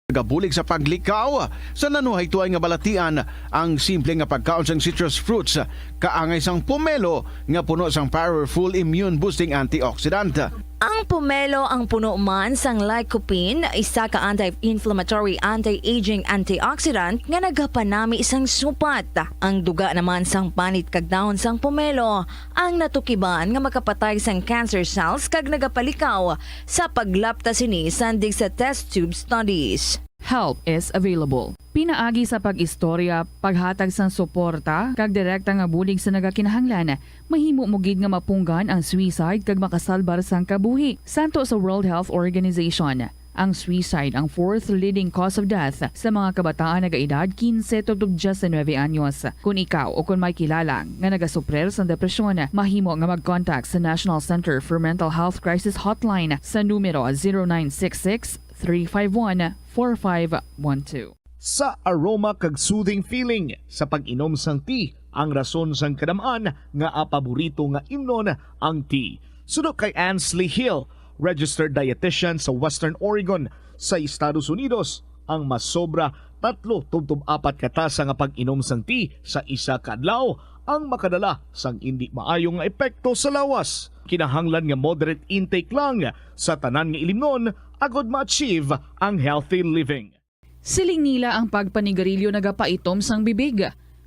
Nagabulig sa paglikaw sa nanuhay tuay nga balatian ang simple nga pagkaon sang citrus fruits, kaangay sang pomelo nga puno sang powerful immune boosting antioxidant. Ang pomelo ang puno man sang lycopene, isa ka anti-inflammatory, anti-aging antioxidant nga nagapanami sang supat. Ang duga naman sang panit kag dahon sang pomelo ang natukiban nga makapatay sang cancer cells kag nagapalikaw sa paglapta sini sandig sa test tube studies. Help is available. Pinaagi sa pag-istorya, paghatag sang suporta, kag direkta nga bulig sa nagakinahanglan, mahimo mo gid nga mapunggan ang suicide kag makasalbar sang kabuhi. Santo sa World Health Organization, ang suicide ang fourth leading cause of death sa mga kabataan nagaedad quince tubtob diecinuebe anyos. Kon ikaw o kon may kilala nga nagasuprir sang depresyon, mahimo nga mag-contact sa National Center for Mental Health Crisis Hotline sa numero zero nine six six, three five one, four five one two. Sa aroma kag soothing feeling sa pag-inom sang tea ang rason sang kadam-an nga paborito nga imnon ang tea. Suno kay Ansley Hill, registered dietitian sa Western Oregon sa Estados Unidos, ang masobra tatlo tubtob apat ka tasa nga pag-inom sang tea sa isa ka adlaw ang makadala sang indi maayo nga epekto sa lawas. Kinahanglan nga moderate intake lang sa tanan nga ilimnon agod ma-achieve ang healthy living. Siling nila ang pagpanigarilyo nagapaitom sang bibig.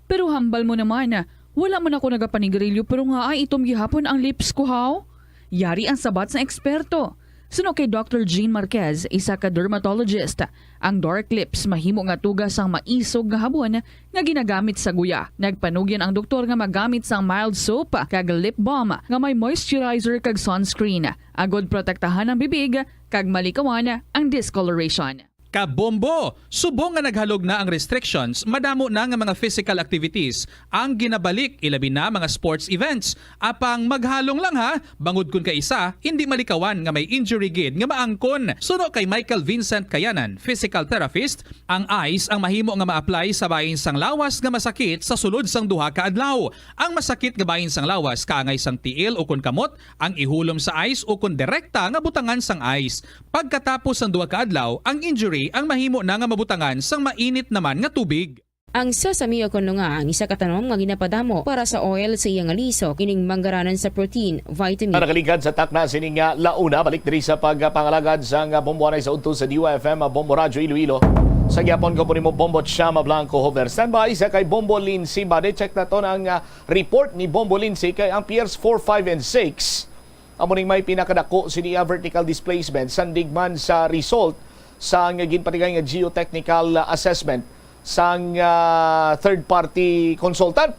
Pero hambal mo naman, wala man ako nagapanigarilyo pero nga ay itom gihapon ang lips ko, haw? Yari ang sabat sang eksperto. Suno kay Doctor Jean Marquez, isa ka dermatologist, ang dark lips mahimo nga tuga sang maisog nga habon nga ginagamit sa guya. Nagpanugyan ang doktor nga magamit sang mild soap kag lip balm nga may moisturizer kag sunscreen, agod protektahan ang bibig kag malikawan ang discoloration. Kabombo! Subong nga naghalog na ang restrictions, madamo na nga mga physical activities ang ginabalik, ilabi na mga sports events. Apang maghalong lang ha, bangod kun kaisa, hindi malikawan nga may injury gid nga maangkon. Suno kay Michael Vincent Kayanan, physical therapist, ang ice ang mahimo nga ma-apply sa bahin sang lawas nga masakit sa sulod sang duha ka adlaw. Ang masakit nga bahin sang lawas kaangay sang tiil ukon kamot ang ihulom sa ice ukon direkta nga butangan sang ice. Pagkatapos sang duha ka adlaw, ang injury ang mahimo na nga mabutangan sang mainit naman nga tubig. Ang sesame o kon lunga ang isa ka tanom nga ginapadamo para sa oil sa iya nga liso, kining manggaranan sa protein, vitamin. Nakaligad sa takna sining, ah, launa, balik diri sa pagpangalagad sang, ah, Bombo Anay sa udto sa D Y F M, ah, Bombo Radyo Iloilo. Sa gyapon ko po nimo Bombo Chama Blanco Hover. Standby sa kay Bombo Lindsay Bade. Check naton ang, ah, report ni Bombo Lindsay kay ang Piers four, five, and six amo ning may pinakadako sini, ah, vertical displacement, sandig man sa result sang ginpatigay nga geotechnical, ah, assessment sang, ah, third party consultant.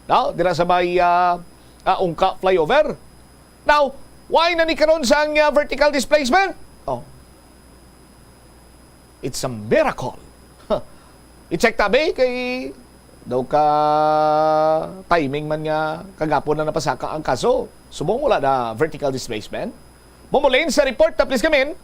Now, dira sa may, ah, ah, Ungka flyover. Now, why na ni karon sang, ah, vertical displacement? Oh. It's a miracle. I-check tabi kay daw ka timing man nga kagapon na napasaka ang kaso. Subong wala na vertical displacement. Bombo Lynn, sa report na, please come in.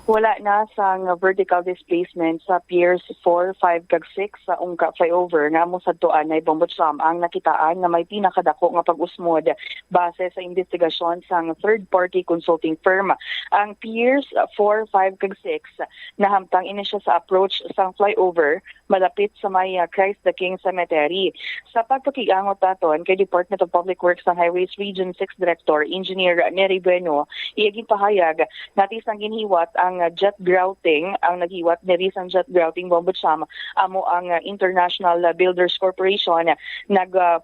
Wala na sang vertical displacement sa Piers four, five, kag six sa Ungka flyover nga amo sadto anay, Bombo Cham, ang nakitaan nga may pinakadako nga pag-usmod base sa investigasyon sang third-party consulting firm. Ang Piers four, five, kag six nahamtang ini siya sa approach sang flyover malapit sa may, ah, Christ the King Cemetery. Sa pagpakig-angot naton kay Department of Public Works and Highways Region six Director Engineer Nery Bueno, iya ginpahayag nga sang ginhiwat ang nga jet grouting. Ang naghiwat diri sang jet grouting, Bombo Cham, amo ang, ah, International, ah, Builders Corporation. Nag, ah,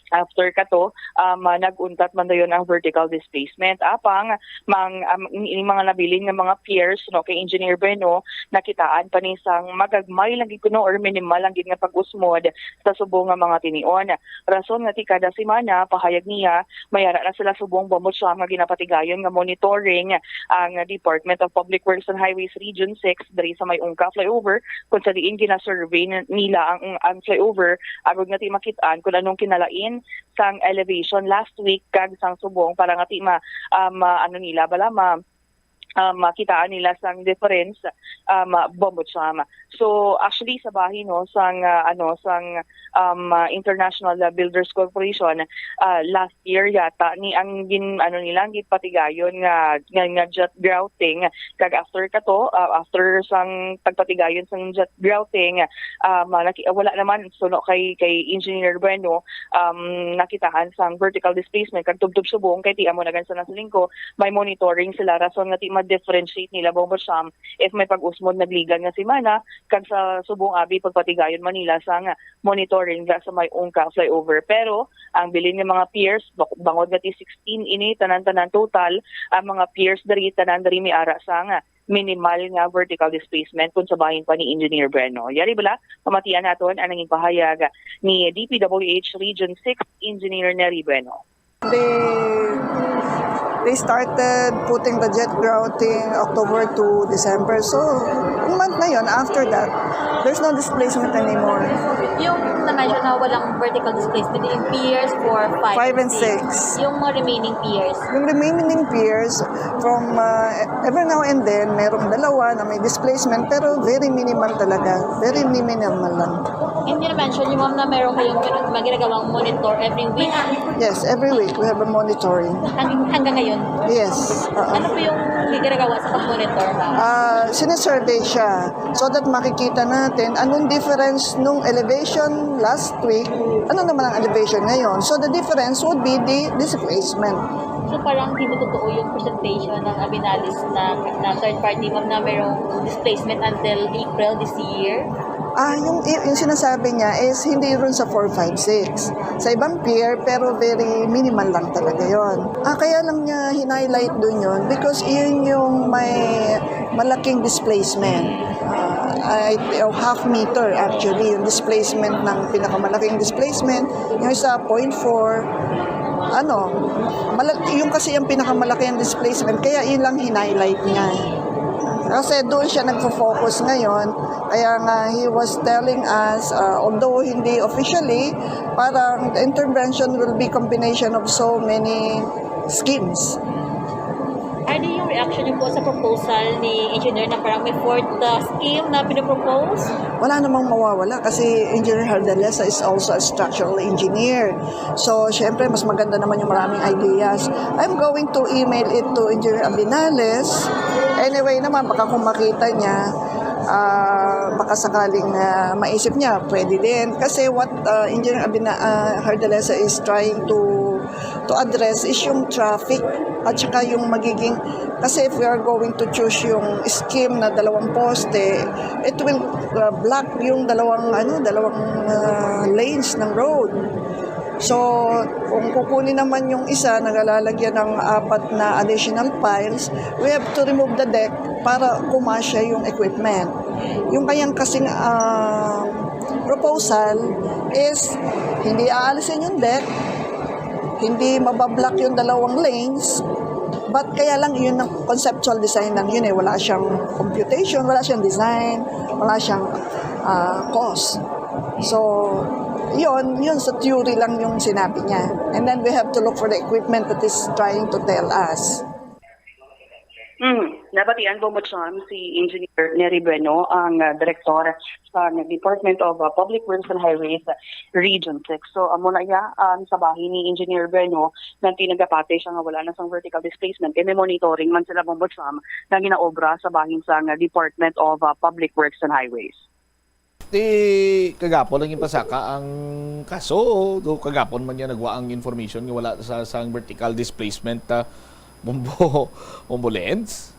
after kato, um, ah, nag-untat man dayon ang vertical displacement. Apang mang, um, ini mga nabilin nga mga piers, no, kay Engineer Breno, nakitaan pa ni sang magagmay lang gid kuno or minimal lang gid nga pag-usmod sa subong nga mga tinion. Rason nga ti kada semana, pahayag niya, may ara na sila subong, Bombo Cham, nga ginapatigayon nga monitoring ang Department of Public Works and Highways Region six diri sa may Ungka Flyover, kung sa diin gina-survey n-, nila ang, ang flyover agod nga ti makit-an kung anong kinalain sang elevation last week kag sang subong para nga ti ma-, ah, ma-, ano nila, bala, ma-, ah, makitaan nila sang difference, ah, ma-, Bombo Cham. So, actually, sa bahin, no, sang, ah, ano, sang, um, ah, International, ah, Builders Corporation, ah, last year yata ni ang gin-, ano nila, ang ginpatigayon nga, nga, nga jet grouting, kag after kato, ah, after sang pagpatigayon sang jet grouting, um, ah, naki-, wala naman suno kay, kay Engineer Breno, um, nakitaan sang vertical displacement kag tubtob subong kay ti amo na gan sa nasiling ko, may monitoring sila, rason nga ti ma-differentiate nila, Bombo Cham, if may pag-usmod nagligan nga semana kag sa subong abi pagpatigayon man nila sang monitoring dira sa may Ungka flyover. Pero ang bilin nga mga piers, bak-, bangod nga ti sixteen ini, tanan-tanan total, ang mga piers diri, tanan diri may ara sang minimal nga vertical displacement, kung sa bahin pa ni Engineer Breno. Yari bala, pamatian naton ang nanging pahayag ni D P W H Region six Engineer Neri Breno. They they started putting the jet grouting October to December. So, one month na yun. After that, there's no displacement anymore. Yung na-mention na walang vertical displacement, yung piers four, five, Five and six. six. Yung mga remaining piers. Yung remaining piers, from uh, every now and then, merong dalawa na may displacement, pero very minimal talaga. Very minimal lang. And you mentioned yung ma'am na meron kayong gin- ginagawang monitor every week. Yes, every week we have a monitoring. Hang- hanggang ngayon. Yes. Oo. Ano po yung ginagawa sa pag-monitor, ma'am? Ah, sinasurvey siya so that makikita natin anong difference nung elevation last week, ano naman ang elevation ngayon. So the difference would be the displacement. So parang hindi totoo yung presentation ng Abinales na, na third party, ma'am, na merong displacement until April this year. Ah, yung, yung sinasabi niya is hindi rin sa four, five, six. Sa ibang pier, pero very minimal lang talaga yon. Ah, kaya lang niya hinighlight dun yon because yun yung may malaking displacement. Ah, ay, oh, half meter actually yung displacement ng pinakamalaking displacement. Yung isa, point four. Ano, malal- yung kasi yung pinakamalaki ang displacement, kaya yun lang hinighlight niya. Kasi doon siya nagfo-focus ngayon. Kaya nga, he was telling us, uh, although hindi officially, parang the intervention will be combination of so many schemes. Ano yung reaction niyo po sa proposal ni Engineer na parang may fourth uh, scheme na pinopropose? Wala namang mawawala kasi Engineer Hardalesa is also a structural engineer. So, syempre, mas maganda naman yung maraming ideas. I'm going to email it to Engineer Abinales. Anyway naman, baka kung makita niya, ah, baka sakaling ah, maisip niya, pwede din. Kasi what ah, Engineer Abina, ah, Hardalesa is trying to to address is yung traffic at saka yung magiging, kasi if we are going to choose yung scheme na dalawang poste, it will uh, block yung dalawang ano, dalawang uh, lanes ng road. So, kung kukunin naman yung isa, nagalalagyan ng apat na additional piles, we have to remove the deck para kumasya yung equipment. Yung kanyang kasing uh, proposal is hindi aalisin yung deck, hindi mabablock yung dalawang lanes, but kaya lang yun ang conceptual design lang yun eh. Wala siyang computation, wala siyang design, wala siyang uh, cost. So, yun, yun sa theory lang yung sinabi niya. And then we have to look for the equipment that is trying to tell us. Mm. Nabatian, Bombo Cham, si Engineer Neri Bueno, ang uh, direktor sa Department of uh, Public Works and Highways Region six. So, amo na iya ang sa bahin ni Engineer Bueno nga tinagapati siya nga wala na sang vertical displacement kay may monitoring man sila, Bombo Cham, nga ginaobra sa bahin sa Department of uh, Public Works and Highways. Ti kagapon lang yung pasaka ang kaso, do kagapon man niya nagwa ang information nga wala sa sang vertical displacement ta Bombo Bombo Lens.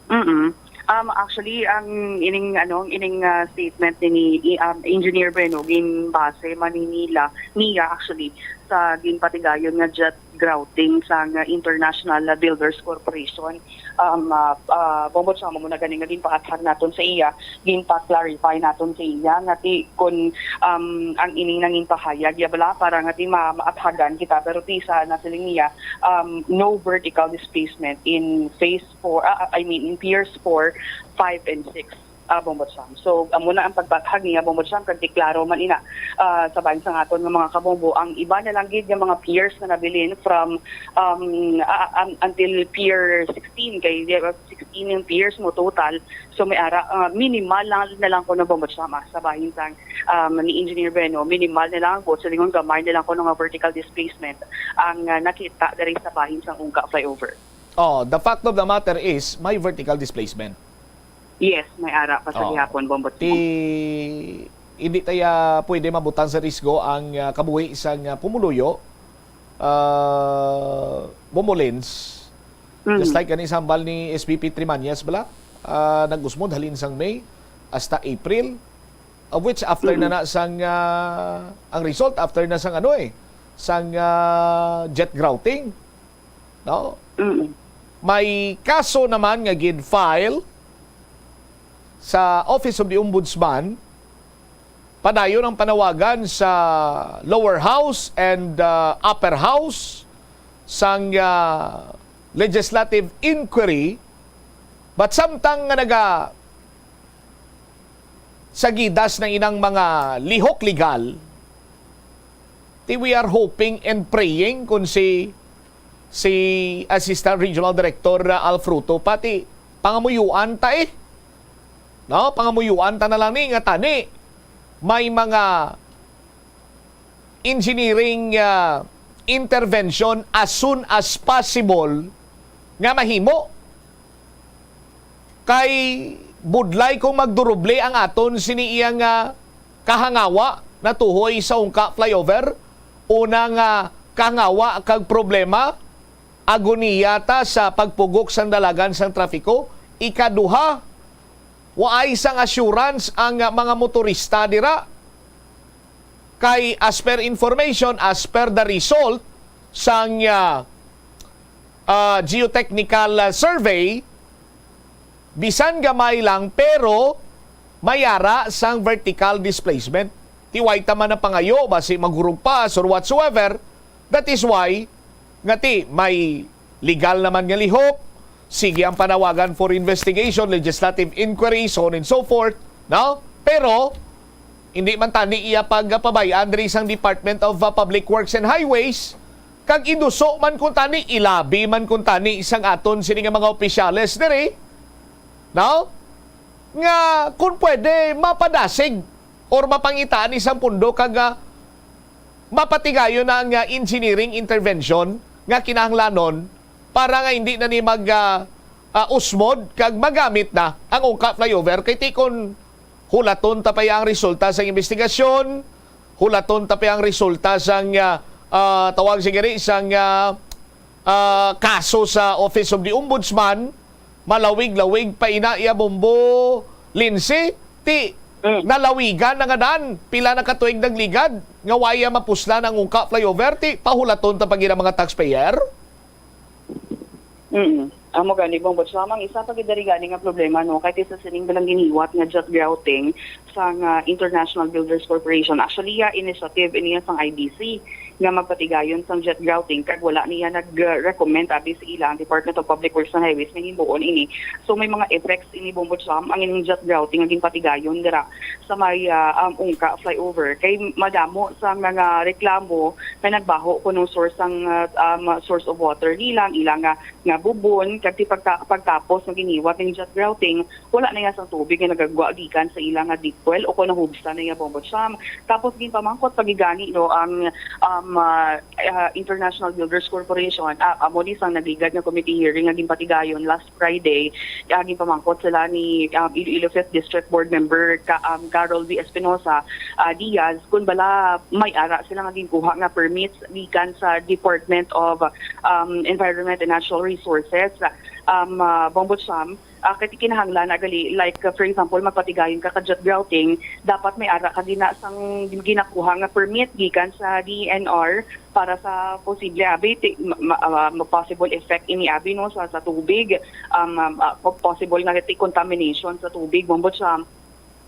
Mm. Um, actually, ang ining, ano, ining, ah, statement ni, ni, um, Engineer Bueno, ginbase man ni nila, niya actually, sa ginpatigayon nga jet grouting sang International Builders Corporation. Um, ah, ah, Bongbong Sam, amo na gani nga ginpaathag naton sa iya, ginpa-clarify naton sa iya nga ti kun, um, ang ining nangin pahayag ya bala para nga ti ma-, maathagan kita, pero ti sa nasiling niya, um, no vertical displacement in phase four, ah, ah, I mean, in piers four, five, and six, ah, Bongbong Sam. So, amo na ang pagbathag niya, Bongbong Sam, kag ti klaro man ina, ah, sa bahin sang aton nga mga kabombo, ang iba na lang gid nga mga piers nga nabilin from, um, ah, ah, until pier sixteen, kay di ba, sixteen yung piers mo total. So, may ara, ah, minimal lang, na lang kuno, Bongbong Sam, ah, sa bahin sang, um, ni Engineer Bueno, minimal na lang ko, silingon gamay na lang kuno nga vertical displacement ang, ah, nakita diri sa bahin sang Ungka flyover. Oh, the fact of the matter is, may vertical displacement. Yes, may ara pa sa Oh. gihapon, Bongbong Ti, Sam. Hindi taya pwede mabutang sa risgo ang, ah, kabuhi sang, ah, pumuluyo, ah, Bombolins. Mhm. Just like gani sambal ni S P P Trimañas bala, ah, nag-usmod halin sang May hasta April, of which after na Mhm. na sang, ah, ang result after na sang ano eh, sang, ah, jet grouting. No? Mm. May kaso naman nga gin-file sa Office of the Ombudsman, padayon ang panawagan sa lower house and, uh, upper house sang, uh, legislative inquiry, but samtang nga naga sa gidas ng inang mga lihok legal, ti we are hoping and praying kung si, si Assistant Regional Director, uh, Al Fruto, pati pangamuyuan ta eh. No? Pangamuyuan ta na lang ni nga tani may mga engineering, uh, intervention as soon as possible nga mahimo. Kay budlay kung magduruble ang aton sini iya nga kahangawa natuhoy sa Ungka flyover, una nga kahangawa kag problema, agoniya ta sa pagpugok sang dalagan sang trapiko. Ikaduha, waay sang assurance ang mga motorista dira. Kay as per information, as per the result sang, ah, ah, geotechnical, ah, survey, bisan gamay lang, pero may ara sang vertical displacement. Ti way ta man ang pangayo, basi magurog pa, or whatsoever. That is why, nga ti, may legal naman nga lihok, sige ang panawagan for investigation, legislative inquiry, so on and so forth, no? Pero, hindi man tani iya pagpabay-an diri sang Department of, uh, Public Works and Highways, kag iduso man kun tani, ilabi man kun tani sang aton sini nga mga opisyales diri, no? Nga kun pwede, mapadasig or mapangitaan ni sang pundo kag, ah, mapatigayon na ang, ah, engineering intervention nga kinahanglanon para nga hindi na ni mag, ah, ah, usmod kag magamit na ang Ungka flyover. Kay ti kon hulaton ta pa ang resulta sang investigasyon, hulaton ta pa ang resulta sang, ah, ah, tawag sigiri sang, ah, ah, kaso sa Office of the Ombudsman, malawig-lawig pa ina iya, Bombo Lindsay, ti Mm. nalawigan na nga dan. Pila na ka tuig nagligad nga waya mapuslan ang Ungka flyover, ti pahulaton ta pa gid ang mga taxpayer? Mm. Amo gani, Bongbong Sam, ang isa pa gid diri gani nga problema, no, kay ti sa sining balang giniwat nga jet grouting sang, ah, International Builders Corporation. Actually, ah, initiative ini sang I B C nga magpatigayon sang jet grouting, kag wala niya nag-recommend abi sa ila ang Department of Public Works and Highways nga himbuon ini. So, may mga effects ini, Bongbong Sam, ang ining jet grouting nga ginpatigayon dira sa may, ah, um, Ungka flyover. Kay madamo sa mga reklamo nga nagbaho kuno source ang, ah, um, source of water nila, ang ila nga, nga bubon, kag ti pagka-, pagtapos nga giniwat ning jet grouting, wala na iya sang tubig nga nagagwa gikan sa ila nga deep well o kon nahubsan na iya, Bongbong Sam. Tapos ginpamangkot pa gid gani, no, ang, um, ah, ah, International Builders Corporation, ah, amo ni sang nagligad nga committee hearing nga ginpatigayon last Friday, ah, ginpamangkot sila ni, um, Iloilo Fifth District Board Member ka, um, Carol V Espinosa, ah, Diaz, kung bala may ara sila nga ginkuha nga permits gikan sa Department of, um, Environment and Natural Resources, um, ah, Bongbong Sam, Ah, kay kinahanglan na gali, like, uh, for example, magpatigayon ka ka jet grouting, dapat may ara ka gina sang ginakuha nga permit gikan sa D E N R para sa posible abi ti, ma, ma, ah, ma-, possible effect ini abi, no, sa, sa tubig, um, um, ah, po-, possible nga ti contamination sa tubig, Bombo Cham.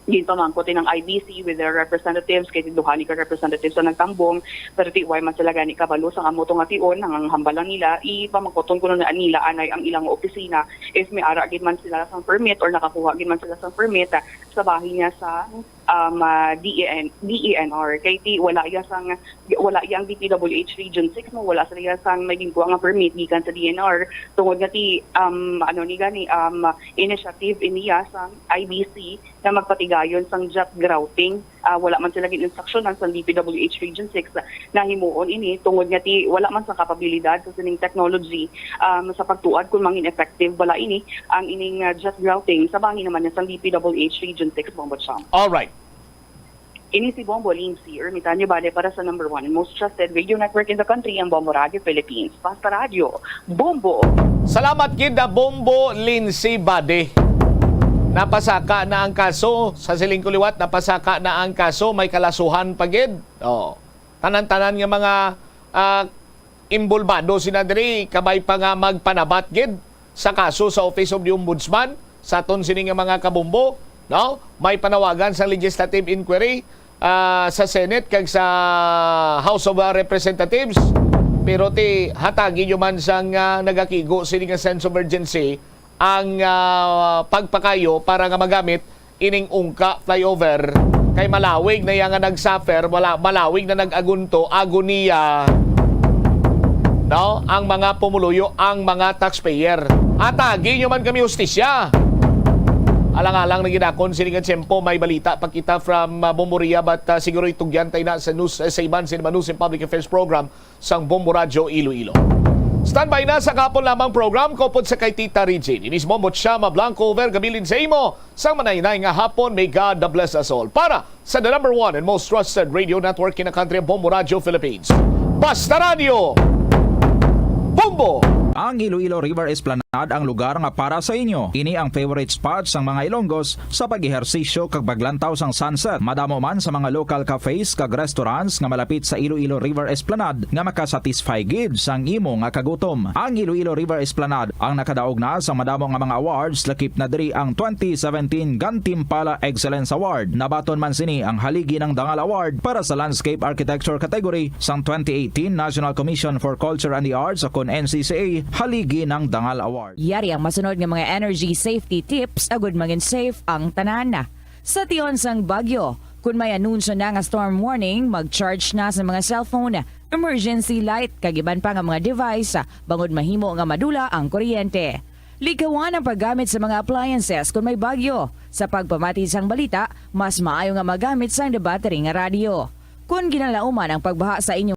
Ginpamangkot ni ang I B C with their representatives, kay duha ni ka representatives ang nagtambong, pero ti way man sila gani kabalo sang amo to nga tion, ang, ang hambal lang nila, ipamangkoton kuno na nila anay ang ilang opisina if may ara gid man sila sang permit or nakakuha gid man sila sang permit, ah, sa bahin niya sa, um, ah, D E N, D E N R. Kay ti wala iya sang, wala iya ang D P W H Region six mo, wala sila iya sang may ginkuha nga permit gikan sa D E N R, tungod nga ti, um, ano ni gani, um, initiative iniya sang I B C na magpatigayon sang jet grouting. Ah, wala man sila gin-instruksyonan sang D P W H Region six na himuon ini, tungod nga ti wala man sa kapabilidad sa sining technology, um, sa pagtuad kung mangin effective bala ini ang ining, ah, jet grouting sa bahin naman niya sang D P W H Region six, Bombo Cham. Alright. Ini si Bombo Lindsay Ermitanio Bale para sa number one and most trusted radio network in the country, ang Bombo Radio Philippines. Basta Radio, Bombo! Salamat gid na Bombo Lindsay Bade. Napasaka na ang kaso. Sa siling ko liwat, napasaka na ang kaso. May kalasuhan pa gid. Oh. Tanan-tanan nga mga, ah, involbado sina diri, kabay pa nga magpanabat gid sa kaso sa Office of the Ombudsman sa aton sini nga mga kabombo, no? May panawagan sang legislative inquiry, ah, sa Senate kag sa House of, ah, Representatives. Pero ti hatagi nyo man sang, ah, nagakigo sini nga sense of urgency ang, ah, pagpakayo para nga magamit ining ungka flyover, kay malawig na iya nga nagsuffer, wala, malawig na nag-agunto, agoniya, no? Ang mga pumuluyo, ang mga taxpayer. Hatagi nyo man kami hustisya. Alang-alang na ginakon sini nga tiyempo, may balita pa kita from, uh, Bombo Rehab, but, uh, siguro itugyan tayo na sa news, uh, sa iban, sa News and Public Affairs Program sang Bombo Radyo Iloilo. Standby na sa kahapon lamang program, kaupod sa kay Tita Regine. Inis Bombo Chama Blanco, over gabilin sa imo sang manayinay nga hapon. May God bless us all. Para sa the number one and most trusted radio network in the country, Bombo Radyo Philippines. Basta Radyo, Bombo! Ang Iloilo River Esplanade ang lugar nga para sa inyo. Ini ang favorite spot sang mga Ilonggos sa pag-ehersisyo kag paglantaw sang sunset. Madamo man sa mga local cafes kag restaurants nga malapit sa Iloilo River Esplanade nga makasatisfy gid sang imo nga kagutom. Ang Iloilo River Esplanade ang nakadaog na sa madamo nga mga awards, lakip na diri ang twenty seventeen Gantimpala Excellence Award. Nabaton man sini ang Haligi ng Dangal Award para sa Landscape Architecture category sang twenty eighteen National Commission for Culture and the Arts o kon N C C A Haligi ng Dangal Award. Yari ang masunod nga mga energy safety tips agud mangin safe ang tanan. Sa tion sang bagyo, kun may anunsyo na nga storm warning, mag-charge na sa mga cellphone, emergency light, kag iban pa nga mga device, bangod mahimo nga madula ang kuryente. Likawan ang paggamit sa mga appliances kun may bagyo. Sa pagpamati sang balita, mas maayo nga magamit sang battery nga radyo. Kun ginalauman ang pagbaha sa inyo